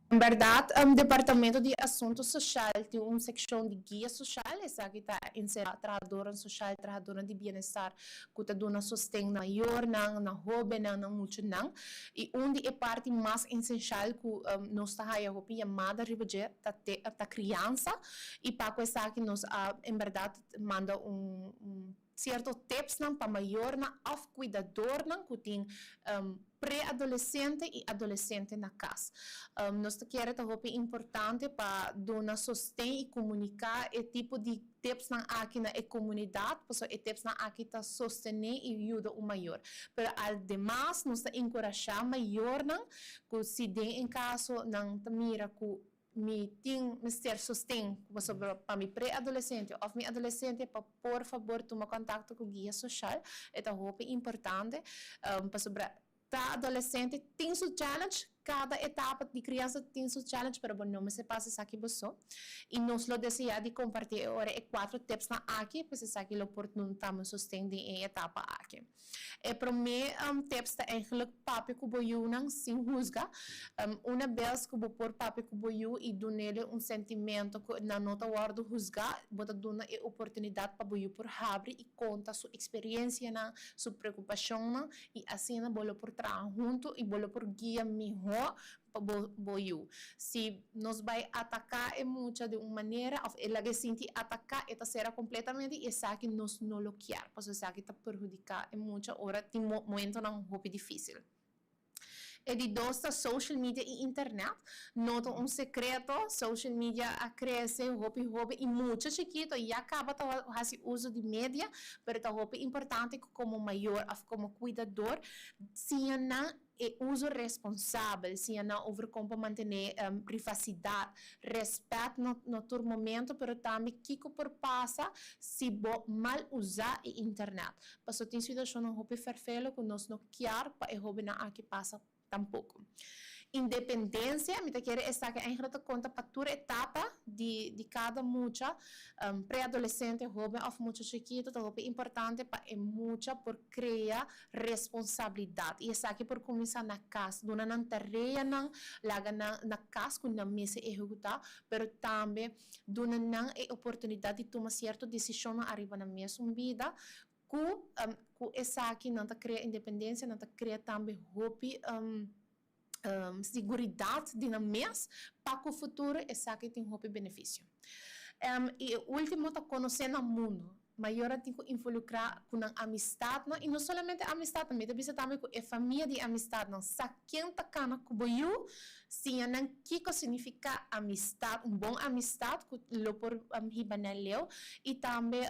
Speaker 2: En berdad, Departamento di Asunto Social tin un seccion di guia social, esaki ta encera trahadornan social, trahadornan di bienestar cu ta duna sosten na mayornan, na hobennan, na muchanan. Y un di e parti mas esencial cu nos ta haya hopi yamada riba dje ta te ta criansa y pa cu esaki nos a en berdad manda un cierto tipsnan pa mayornan of cuidadornan cu tin preadolescente y adolescente na cas. Nos ta kere ta hopi importante pa duna sosten y comunica e tipo di tipsnan aki na e comunidad, pasobra e tipsnan aki ta sostene y yuda un mayor. Pero ademas nos ta encurasha mayornan cu si den en caso nan ta mira cu mi tin mester sosten pasobra pa mi preadolescente of mi adolescente pa por fabor tuma contacto cu guia social, e ta hopi importante pasobra Ta adolescente tin su challenge, cada etapa di criansa tin su challenge, pero bo no mester pasa esaki bo so. Y nos lo desea di comparti e ora e cuatro tipsnan aki, pues esaki lo por duna tambe sosten den e etapa aki. E prome tips ta eigenlijk papia cu bo yunan sin huzga. Una bes cu bo por papia cu bo yu y dunele un sentimento cu nan no ta wordo huzga, bo ta duna e oportunidad pa bo yu por habri y conta su experiencianan, su preocupacionnan i asina bo lo por traha huntu i bo lo por guia mihó pa bo bo yu. Si nos bai ataká e mucha di un manera òf e laga e sinti ataká e ta sera kompletamente i esaki nos no lo kier pasobra esaki ta perhudiká e mucha ora tin momentonan hopi difísil. E di dos ta social media i internet. No ta un sekreto, social media a krese hopi hopi i mucha chikito ya kaba ta hasi uso di media, pero ta hopi importante ku komo mayor òf komo kuidador siña nan e uso responsabel, siña nan over kon pa mantené privasidat, rèspèt na tur momento, pero tambe kiko por pasa si bo mal usa e internet. Pasobra tin situashonnan hopi fèrfelo ku nos no kier pa e hobennan aki pasa tampoco. Independencia, mi ta kere esaki eigenlijk ta conta pa tur etapa di di cada mucha, preadolescente, hoben of mucha chikito, ta hopi importante pa e mucha por crea responsabilidad y esaki por cuminsa na cas, duna nan tareanan, laga nan na cas cu nan mester ehecuta, pero tambe duna nan e oportunidad di tuma cierto decisionnan ariba nan mesun bida cu. Ku esaki nan ta krea independensia, nan ta krea tambe hopi siguridat di nan mes pa ku futuro esaki tin hopi benefisio. I e ultimo ta konosé nan mundu. Mayornan tin ku involukrá ku nan amistatnan i no solamente amistatnan, mi ta bisa tambe ku e famia di e amistatnan. Sa ken ta kana ku bo yu, siña nan kiko signifiká amistat, un bon amistat ku lo por hiba nan leu i tambe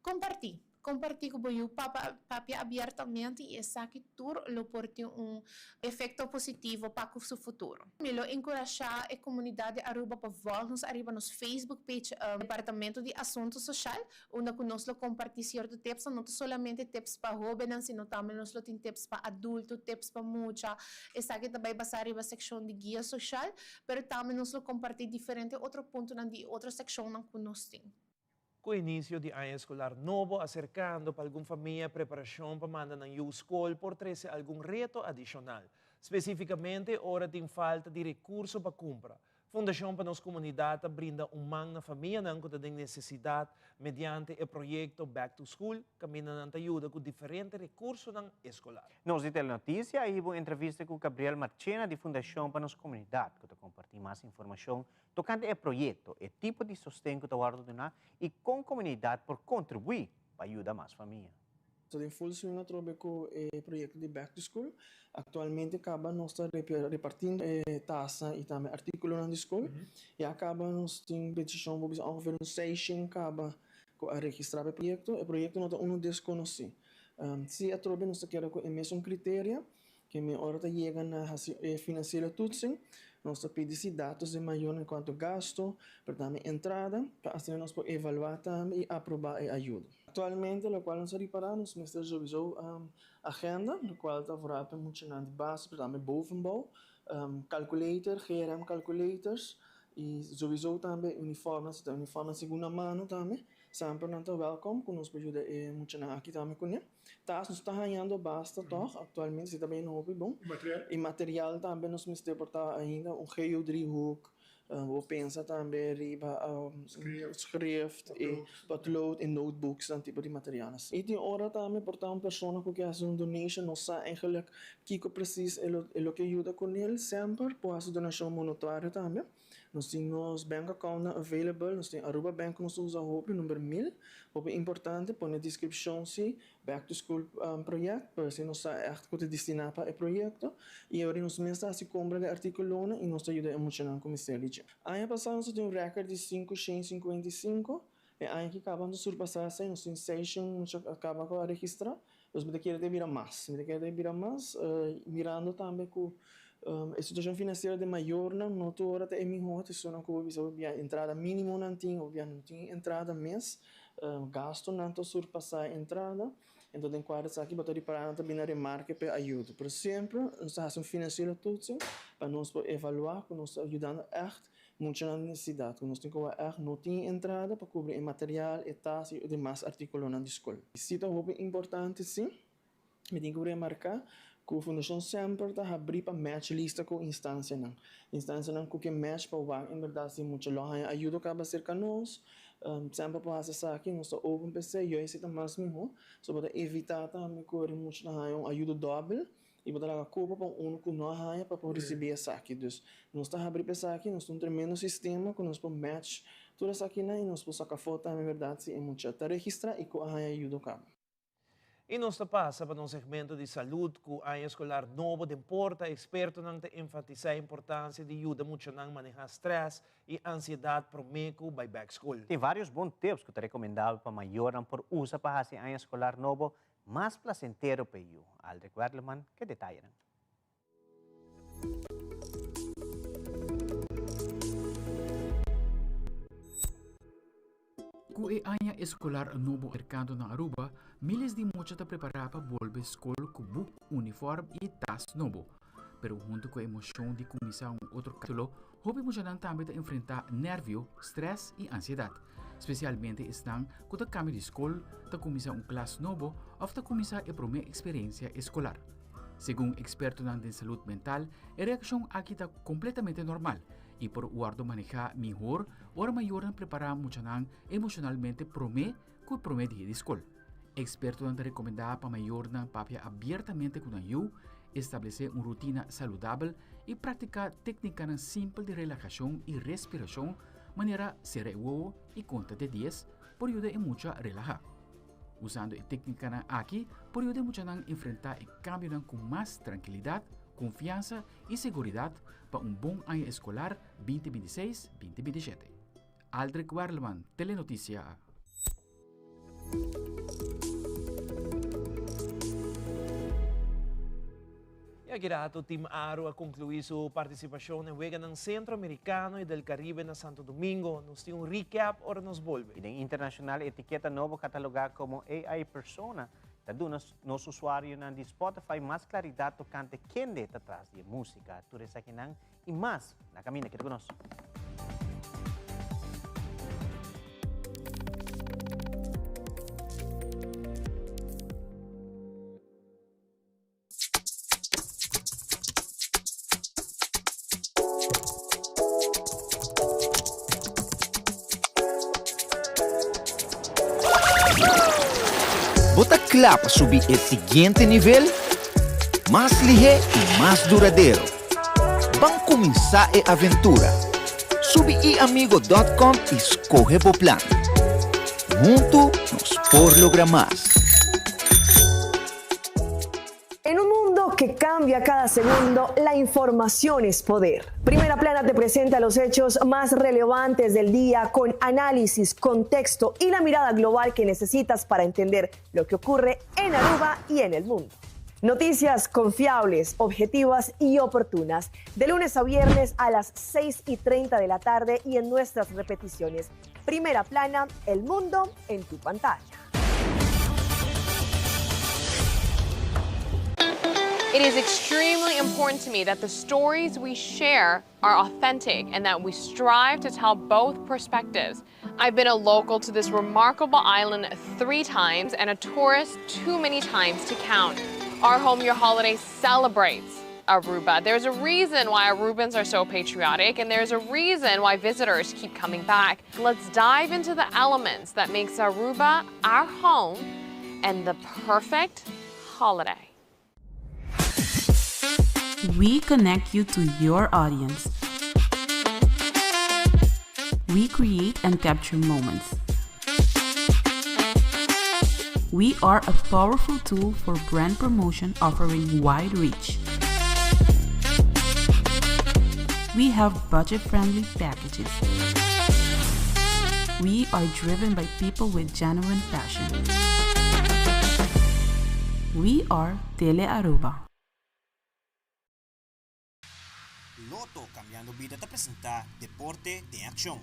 Speaker 2: Kompartí. Kompartí ku bo yu papa papia abiertamente i esaki tur lo por tin un efekto positivo pa ku su futuro. Mi lo enkurashá e komunidat di Aruba pa vòlg nos ariba nos Facebook page Departamento di Asunto Soshal unda ku nos lo kompartí sierto tipsnan, no ta solamente tips pa hóbennan sino tambe nos lo tin tips pa adulto, tips pa mucha. Esaki ta bai basá riba sekshon di guia soshal, pero tambe nos lo kompartí diferente otro puntonan di e otro sekshonnan ku nos tin.
Speaker 6: Ku inisio di aña eskolar nobo aserkando pa algun famia preparashon pa manda nan yu skol por trese algun reto adishonal, spesifikamente ora tin falta di rekurso pa kumpra. Fundashon pa Nos Komunidat ta brinda un man na famianan ku ta den nesesidat mediante e proyekto Back to School kaminda nan ta yuda ku diferente rekursonan eskolar.
Speaker 8: Nos di Telenotisia a hiba un entrevista ku Gabriel Marchena di Fundashon pa Nos Komunidat ku ta kompartí mas informashon Tokante e proyekto, e tipo di sosten ku ta wòrdu duná i kon komunidat por kontribuí pa yuda mas famia.
Speaker 4: Ta den full swing atrobe ku e proyekto di Back to School. Aktualmente kaba nos ta repartindo e tasnan i tambe artíkulonan di skol. Ya kaba nos tin petishon por bisa ongeveer un seishen kaba ku a registrá pa e proyekto. E proyekto no ta unu deskonosí. Si atrobe nos ta keda ku e mesun kriteria. Ke mi ora ta yega na hasi e financiële toetsing, nos ta pidi si datos di mayor en cuanto gasto, pero tambe entrada, pa asina nos por evalua tambe y aproba e ayudo. Actualmente locual nos a ripara, nos mester sowieso agenda, locual ta vooral pa muchanan di base, pero tambe bovenbouw, calculator, GRM calculators, y sowieso tambe uniformnan, si ta uniformnan segunda mano tambe, semper nan ta welkom cu nos por yuda e muchanan aki tambe cune. Tas nos ta hañando basta tòg aktualmente, si ta bayendo hopi bon.
Speaker 5: I material?
Speaker 4: I material tambe nos mester por ta ainda un geodriehoek, bo pensa tambe riba schrift, e potlood, e notebooks, nan tipo di material asina. I tin ora tambe por ta un persona ku ke hasi un donation no sa eigenlik kiko presis e lo e lo ke yuda kunel, semper por hasi donashon monetario tambe. Nos tin nos bank accountnan available, nos tin Aruba Bank ku nos ta usa hopi, number mil. Hopi importante pone descripcion si Back to School project, pa asina nos sa ègt ku ta destiná pa e proyekto. I ora nos mes ta hasi kompra di artíkulonan i nos ta yuda e muchanan ku mester di dje. Aña pasá nos a tin un rèkòrt di sinku shen sinkuenta i sinku. E aña ki kaba nos a surpasá esei, nos tin seis shen mucha a kaba ku a registrá. Dus mi ta kere ta bira mas, mi ta kere ta bira mas, mirando tambe ku e situashon finansiero di mayornan no tur ora ta e mihó, ta esunnan ku bo bisa bo bia entrada mínimo nan tin, bo bia no tin entrada mes, gastunan ta surpasá e entrada, enton den kuadro esaki bo ta ripará nan ta bini na remarke pa e ayuda. Pero semper nos ta hasi un finansiero toetsing pa nos por evaluá ku nos ta yudando ègt Muchanan di nesesidat ku nos tin ku wak ègt no tin entrada pa kubri e material, e tas i demas artíkulonan di skol. Si ta hopi importante si, mi tin ku remarká ku Fundashon semper ta habrí pa match lista ku instansianan. Instansianan ku ke match pa wak en bèrdat si mucha lo haña ayudo kaba serka nos, semper por hasi esaki, nos ta open pa esei, yo esei ta mas mihó, so bo ta evitá tambe ku ora mucha ta haña un ayudo dòbel. I bo ta laga kopa pa un unu ku no a haña pa por risibí esaki. Dus, nos ta habrí pa esaki, nos ta un tremendo sistema ku nos por match tur esakinan i nos por saka afó tambe bèrdat si e mucha ta registrá i ku a haña ayudo kaba.
Speaker 6: I nos ta pasa pa nos segmento di salud ku aña eskolar nobo den porta. Ekspertonan ta enfatisá e importansia di yuda muchanan manehá strès i ansiedat promé ku bai bèk skol.
Speaker 8: Tin vários bon tips ku ta rekomendabel pa mayornan por usa pa hasi aña eskolar nobo Mas placentero p'e yu. Aldrich Werleman ke detayenan.
Speaker 7: Ku e aña eskolar nobo aserkando na Aruba, miles di mucha ta prepará pa bolbe skol ku buk, uniform i tas nobo. Pero huntu ku e emoshon di kuminsá un otro kapítulo, hopi muchanan tambe ta enfrentá nèrvio, strès i ansiedat. Spesialmente esnan ku ta kambia di skol, ta kuminsá un klas nobo òf ta kuminsá e promé eksperensia eskolar. Segun ekspertonan den salud mental, e reakshon aki ta kompletamente normal i por wòrdu manehá mihor ora mayornan prepará muchanan emoshonalmente promé ku e promé dia di skol. Ekspertonan ta rekomendá pa mayornan papia abiertamente ku nan yu, establesé un rutina saludabel i praktiká téknikanan simpel di relahashon i respirashon manera sera e wowo i konta te dies por yuda e mucha relahá. Usando e téknikanan aki por yuda e muchanan enfrentá e kambionan ku mas trankilidat, konfiansa i seguridat pa un bon aña eskolar 2026, 2027. Aldrich Werleman, Telenoticia.
Speaker 6: Y aki rato Team Aru a conclui su participacion den Weganan Centro Americano y del Caribe na Santo Domingo. Nos tin un recap ora nos bolbe.
Speaker 8: Y den internacional etiqueta nobo cataloga como AI Persona ta duna nos usuarionan di Spotify mas claridad tocante kende ta tras di e musica. Tur esakinan y mas na caminda. Keda cu nos.
Speaker 5: Bo ta kla pa subi e siguiente nivel? Mas lihé i mas duradero. Ban kuminsá e aventura! Subi iamigo dòt kòm i skohe bo plan. Huntu nos por logra mas!
Speaker 9: En un mundo que cambia cada segundo, la información es poder. Primera Plana te presenta los hechos más relevantes del día con análisis, contexto y la mirada global que necesitas para entender lo que ocurre en Aruba y en el mundo. Noticias confiables, objetivas y oportunas, de lunes a viernes a las 6 y 30 de la tarde y en nuestras repeticiones. Primera Plana, el mundo en tu pantalla.
Speaker 23: It is extremely important to me that the stories we share are authentic and that we strive to tell both perspectives. I've been a local to this remarkable island three times and a tourist too many times to count. Our Home Your Holiday celebrates Aruba. There's a reason why Arubans are so patriotic and there's a reason why visitors keep coming back. Let's dive into the elements that makes Aruba our home and the perfect holiday.
Speaker 24: We connect you to your audience. We create and capture moments. We are a powerful tool for brand promotion offering wide reach. We have budget friendly packages. We are driven by people with genuine passion. We are Tele Aruba.
Speaker 25: Lotto Cambiando Bida ta presenta Deporte den Accion.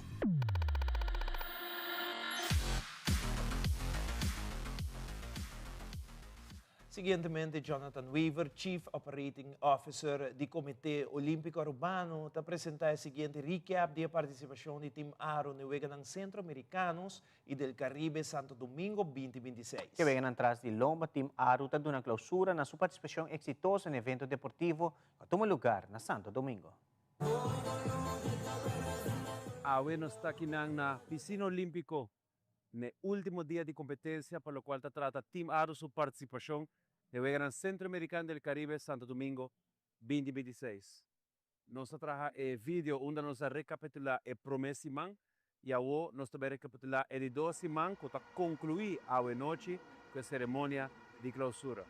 Speaker 6: Siguientemente Jonathan Wever, Chief Operating Officer di Comite Olimpico Arubano, ta presenta e siguiente recap di e participacion di Team Aro n'e Weganan Centro Americanos y del Caribe Santo Domingo 2026.
Speaker 8: Ke weganan tras di lomba Team Aru ta duna clausura na su participacion exitoso n'e evento deportivo cu a tuma lugar na Santo Domingo.
Speaker 26: Awe nos ta akinan na Piscina Olimpico n'e ultimo dia di competencia pa locual ta trata Team Aru su participacion n'e Weganan Centroamericano del Caribe Santo Domingo 2026. Nos a traha e video unda nos a recapitula e prome siman y awo nos ta bay recapitula e di dos siman cu ta conclui awe nochi cu e ceremonia di clausura.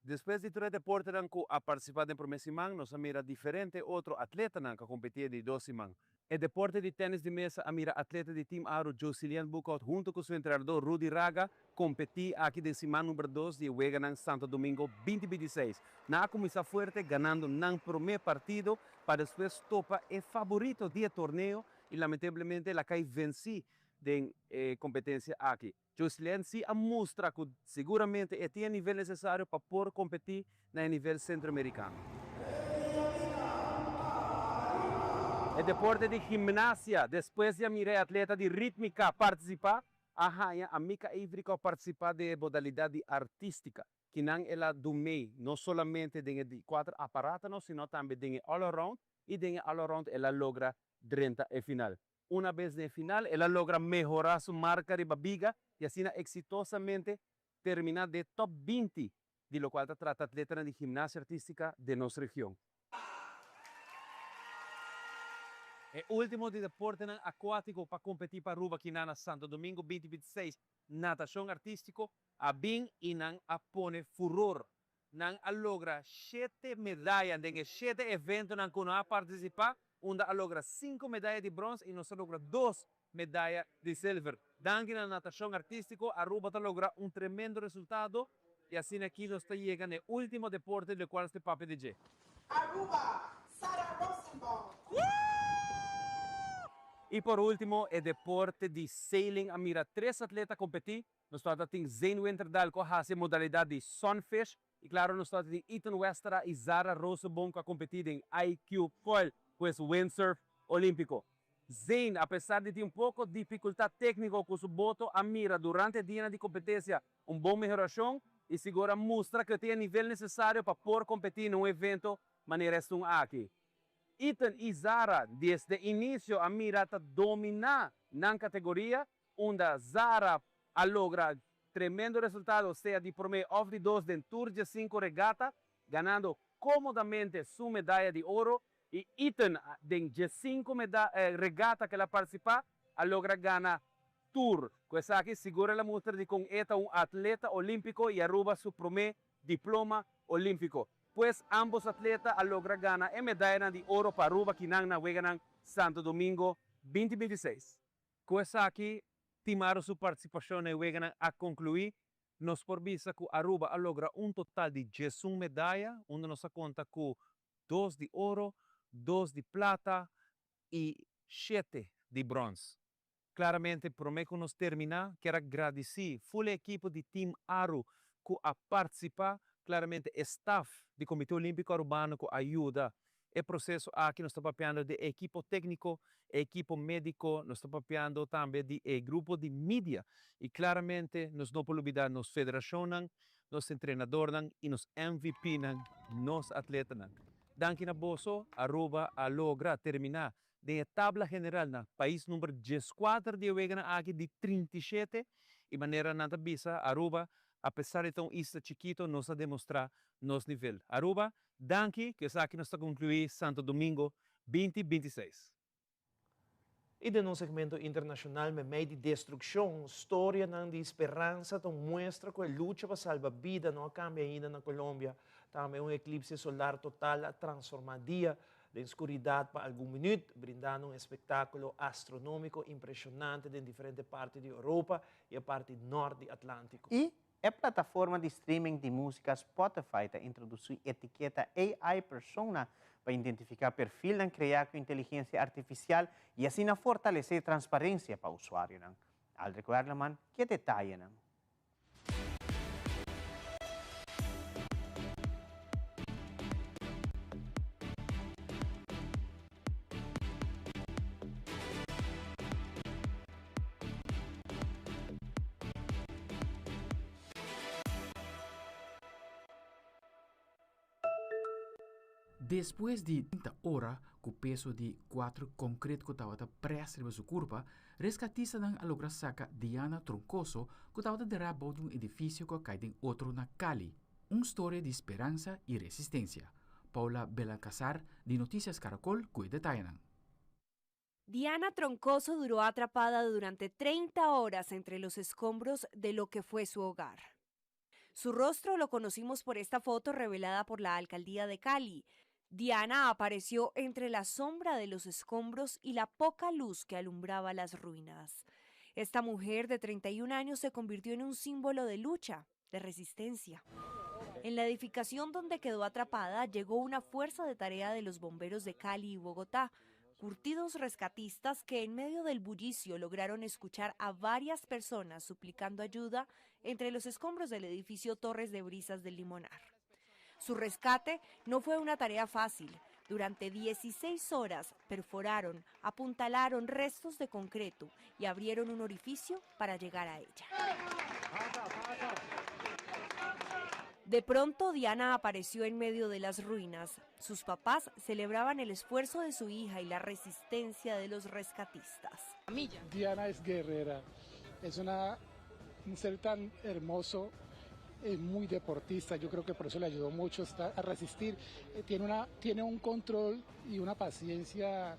Speaker 26: Despues di tur e deportenan cu a participa den prome siman nos a mira diferente otro atletanan cu a competi e di dos siman. E deporte di tenis di mesa a mira atleta di Team Aro Jocilien Boekhoudt hunto cu su entrenador Rudy Raga competi aki den siman number dos di e weganan Santo Domingo 2026. Nan a cuminsa fuerte ganando nan prome partido pa despues topa e faborito di e torneo y lamentablemente el a cay venci den e competencia aki. Jocilien si a mustra cu seguramente e tin e nivel necesario pa por competi na e nivel Centroamericano. E deporte di gimnasia, despues di a mira e atleta di ritmica participa, a haña a Mika Avery cu a participa den e modalidad di artistica. Kinan el a dumei no solamente den e di cuater aparatonan sino tambe den e all around y den e all around el a logra drenta e final. Una bes den final el a logra mehora su marca riba biga y asina exitosamente termina den top 20 di locual ta trata atletanan di gimnasia artistica den nos region. E ultimo di deportenan acuatico pa competi pa Aruba kina na Santo Domingo 2026, natacion artistico, a bin y nan a pone furor. Nan a logra shete medaya den e shete eventonan cu nan a participa, unda a logra cinco medaya di brons y nos a logra dos medaya di silver. Danki na natacion artistico, Aruba ta logra un tremendo resultado y asina aki nos ta yega na e ultimo deporte di locual nos ta papia di dje.
Speaker 10: Aruba, Sara Rosenbaum.
Speaker 26: Y por ultimo e deporte di sailing a mira tres atleta competi. Nos tabata tin Zane Winterdal cu a haci e modalidad di Sunfish y claro nos tabata tin Ethan Westra y Zara Rosenboom cu a competi den IQ Foil, pues windsurf olimpico. Zane, a pesar di tin un poco dificultad tecnico cu su boto, a mira durante e dianan di competencia un bon mehoracion y sigur a mustra cu e tin e nivel necesario pa por competi na un evento manera esun aki. Ethan y Zara desde inicio a mira ta domina nan categoria, unda Zara a logra tremendo resultado sea di prome of di dos den tur dje cinco regata, ganando comodamente su medaya di oro, y Ethan den dje cinco regata cu el a participa a logra gana tur. Cu esaki sigur el a mustra di con e ta un atleta olimpico y Aruba su prome diploma olimpico. Pues ambos atleta a logra gana e medaya di oro pa Aruba kinan na Weganan Santo Domingo 2026. Cu esaki Team Aru su participacion na Weganan a conclui. Nos por bisa cu Aruba a logra un total di 11 medaya, unda nos a conta cu 2 di oro, 2 di plata y 7 di brons. Claramente, prome cu nos termina, kier gradici full ekipo di Team Aru cu a participa, claramente staff di Comite Olimpico Arubano cu a yuda e proceso aki. Nos ta papiando di ekipo tecnico, ekipo medico, nos ta papiando tambe di grupo di media y claramente nos no por lubida nos federacion, nos entrenador y nos MVP, nos atletanan. Danki na boso, Aruba a logra termina den tabla general na pais number 14 di wega aki di 37 y manera nan ta bisa, Aruba, a pesar di ta un isla chikito, nos a demostra nos nivel. Aruba, danki, cu aki nos ta conclui Santo Domingo 2026.
Speaker 6: Y den un segmento internacional, meimei di destruccion, historia di speransa ta mustra cu e lucha pa salba bida no a cambia ainda na Colombia. Tambe un eclipse solar total a transforma dia den scuridad pa algun minuut, brindando un espectaculo astronomico impresionante den diferente parti di Europa y e parti nort di Atlantico.
Speaker 8: Y e plataforma di streaming di musica Spotify ta introduci etiketa AI Persona pa identifica perfil crea cu inteligencia artificial y asina fortalece transparencia pa usuario. Aldrich Werleman, cu detaye.
Speaker 7: Despues di 30 ora, cu peso di cuater concreto cu tabata press riba su curpa, rescatistanan a logra saca Diana Troncoso, cu tabata dera di un edificio cu a cay den otro na Cali. Un historia di speransa y resistencia. Paula Belancazar, di Noticias Caracol, cu detaye.
Speaker 11: Diana Troncoso duró atrapada durante 30 horas entre los escombros de lo que fue su hogar. Su rostro lo conocimos por esta foto revelada por la alcaldía de Cali. Diana apareció entre la sombra de los escombros y la poca luz que alumbraba las ruinas. Esta mujer de 31 años se convirtió en un símbolo de lucha, de resistencia. En la edificación donde quedó atrapada llegó una fuerza de tarea de los bomberos de Cali y Bogotá, curtidos rescatistas que en medio del bullicio lograron escuchar a varias personas suplicando ayuda entre los escombros del edificio Torres de Brisas del Limonar. Su rescate no fue una tarea fácil. Durante 16 horas perforaron, apuntalaron restos de concreto y abrieron un orificio para llegar a ella. De pronto, Diana apareció en medio de las ruinas. Sus papás celebraban el esfuerzo de su hija y la resistencia de los rescatistas.
Speaker 12: Diana es guerrera, es una, un ser tan hermoso, es muy deportista, yo creo que por eso le ayudó mucho a resistir. Eh, tiene, una, tiene un control y una paciencia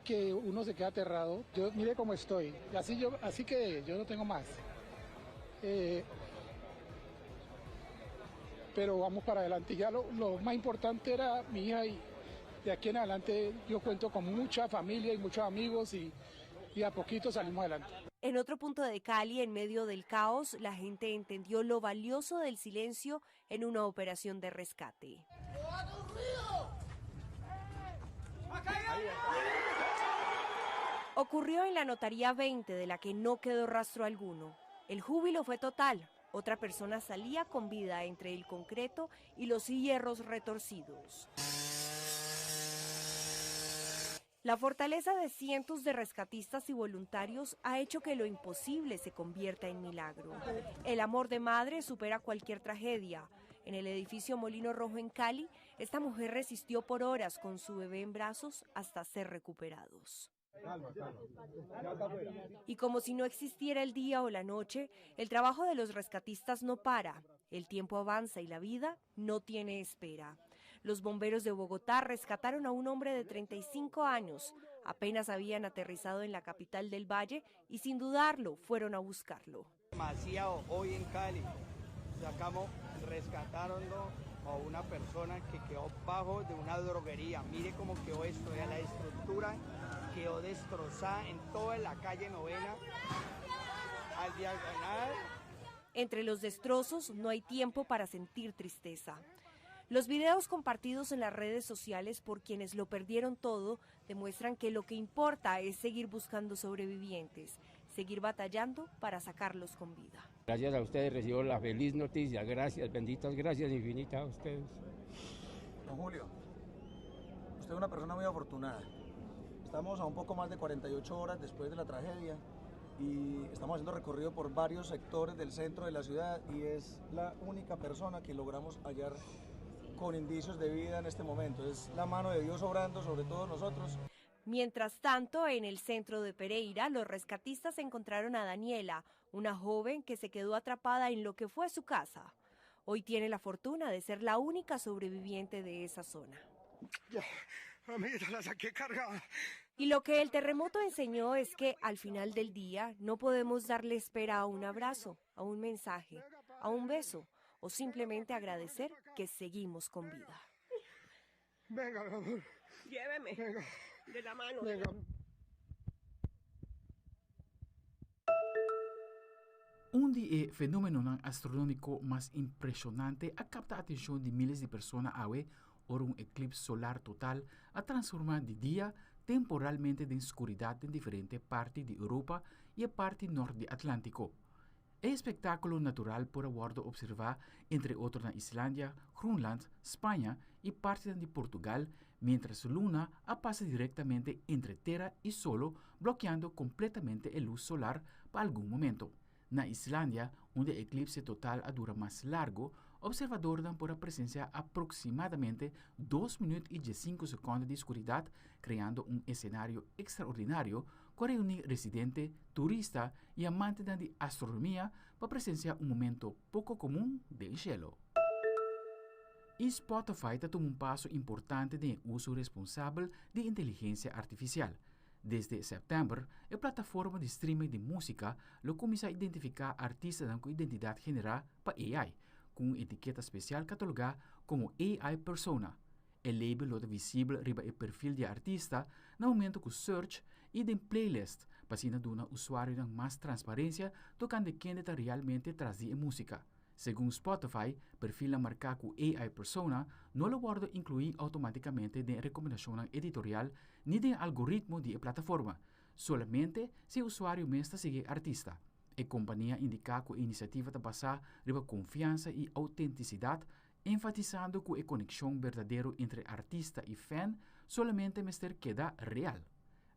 Speaker 12: que uno se queda aterrado. Yo mire cómo estoy, así, yo, así que yo no tengo más. Eh, pero vamos para adelante. Ya lo, lo más importante era mi hija y de aquí en adelante yo cuento con mucha familia y muchos amigos y, y a poquito salimos adelante.
Speaker 11: En otro punto de Cali, en medio del caos, la gente entendió lo valioso del silencio en una operación de rescate. Ocurrió en la Notaría 20, de la que no quedó rastro alguno. El júbilo fue total. Otra persona salía con vida entre el concreto y los hierros retorcidos. La fortaleza de cientos de rescatistas y voluntarios ha hecho que lo imposible se convierta en milagro. El amor de madre supera cualquier tragedia. En el edificio Molino Rojo en Cali, esta mujer resistió por horas con su bebé en brazos hasta ser recuperados. Y como si no existiera el día o la noche, el trabajo de los rescatistas no para. El tiempo avanza y la vida no tiene espera. Los bomberos de Bogotá rescataron a un hombre de 35 años. Apenas habían aterrizado en la capital del valle y sin dudarlo fueron a buscarlo.
Speaker 13: Demasiado hoy en Cali. Sacamos, rescataron a una persona que quedó bajo de una droguería. Mire cómo quedó esto, ya la estructura quedó destrozada en toda la calle novena, al diagonal.
Speaker 11: Entre los destrozos no hay tiempo para sentir tristeza. Los videos compartidos en las redes sociales por quienes lo perdieron todo demuestran que lo que importa es seguir buscando sobrevivientes, seguir batallando para sacarlos con vida.
Speaker 14: Gracias a ustedes recibo la feliz noticia. Gracias, benditas gracias infinitas a ustedes.
Speaker 15: Don Julio, usted es una persona muy afortunada. Estamos a un poco más de 48 horas después de la tragedia y estamos haciendo recorrido por varios sectores del centro de la ciudad y es la única persona que logramos hallar con indicios de vida en este momento. Es la mano de Dios obrando sobre todos nosotros.
Speaker 11: Mientras tanto, en el centro de Pereira, los rescatistas encontraron a Daniela, una joven que se quedó atrapada en lo que fue su casa. Hoy tiene la fortuna de ser la única sobreviviente de esa zona.
Speaker 13: Ya, amiguita, la saqué cargada.
Speaker 11: Y lo que el terremoto enseñó es que al final del día no podemos darle espera a un abrazo, a un mensaje, a un beso o simplemente agradecer que seguimos con vida.
Speaker 13: Venga, mi amor.
Speaker 10: Lléveme.
Speaker 13: Venga.
Speaker 10: De la mano.
Speaker 13: Venga.
Speaker 7: Un di e fenomenonan astronómiko mas impreshonante a kapta atenshon di míles di persona awe ora un eklips solar total a transformá di dia temporalmente den skuridat den diferente parti di Europa i e parti nort di Atlántiko. E espektákulo natural por a wòrdu opservá entre otro na Islandia, Groenland, Spaña i partinan di Portugal, miéntras luna a pasa direktamente entre tera i solo blokeando kompletamente e lus solar pa algun momento. Na Islandia, unda e eklipse total a dura mas largo, opservadornan por a presensiá aproksimadamente dos minüt i diesinku sekònde di skuridat, kreando un esenario ekstraordinario ku a reuní residente, turista i amantenan di astronomia pa presensiá un momento poko komun den shelo. I Spotify ta tuma un paso importante den e uso responsabel di inteligensia artifisial. Desde sèptèmber, e plataforma di streaming di músika lo kuminsá identifiká artistanan ku identidat generá pa AI, ku un etiketa spesial katalogá komo AI Persona. E label lo ta visibel riba e perfil di e artista na momento ku search i den playlist pa asina duna usuarionan mas transparensia tokante kende ta realmente tras di e músika. Segun Spotify, perfilnan marká ku AI Persona no lo wòrdu inkluí outomátikamente den e rekomendashonnan editorial ni den e algoritmo di e plataforma, solamente si e usuario mes ta sigui e artista. E kompania a indiká ku e inisiativa ta basá riba konfiansa i outentisidat, enfatisando ku e konekshon berdadero entre artista i fan solamente mester keda real.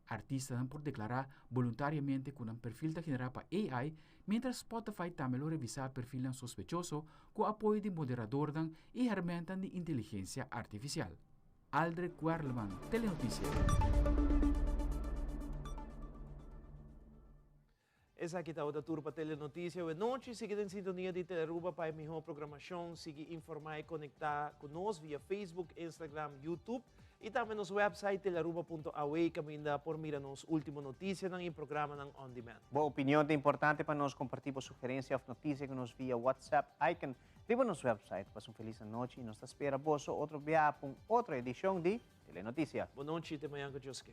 Speaker 7: Artistanan por deklará boluntariamente ku nan perfil ta generá pa AI, miéntras Spotify tambe lo revisá perfilnan sospechoso ku apoyo di moderadornan i hèrmèntnan di inteligensia artifisial. Aldrich Werleman, Telenotisia.
Speaker 6: Esaki tabata tur pa Telenoticia awe nochi. Sigui den sintonia di Telearuba pa e miho programacion. Sigui informa y conecta cu nos via Facebook, Instagram, YouTube y tambe nos website telearuba.awe caminda por mira nos ultimo noticianan y programanan on demand.
Speaker 8: Bo opinion ta importante pa nos. Comparti bo sugerencia of noticia cu nos via WhatsApp icon riba nos website. Pasa un feliz anochi y nos ta spera boso otro bia pa un otro edicion di Telenoticia.
Speaker 6: Bon nochi, te mañan cu Dios ke.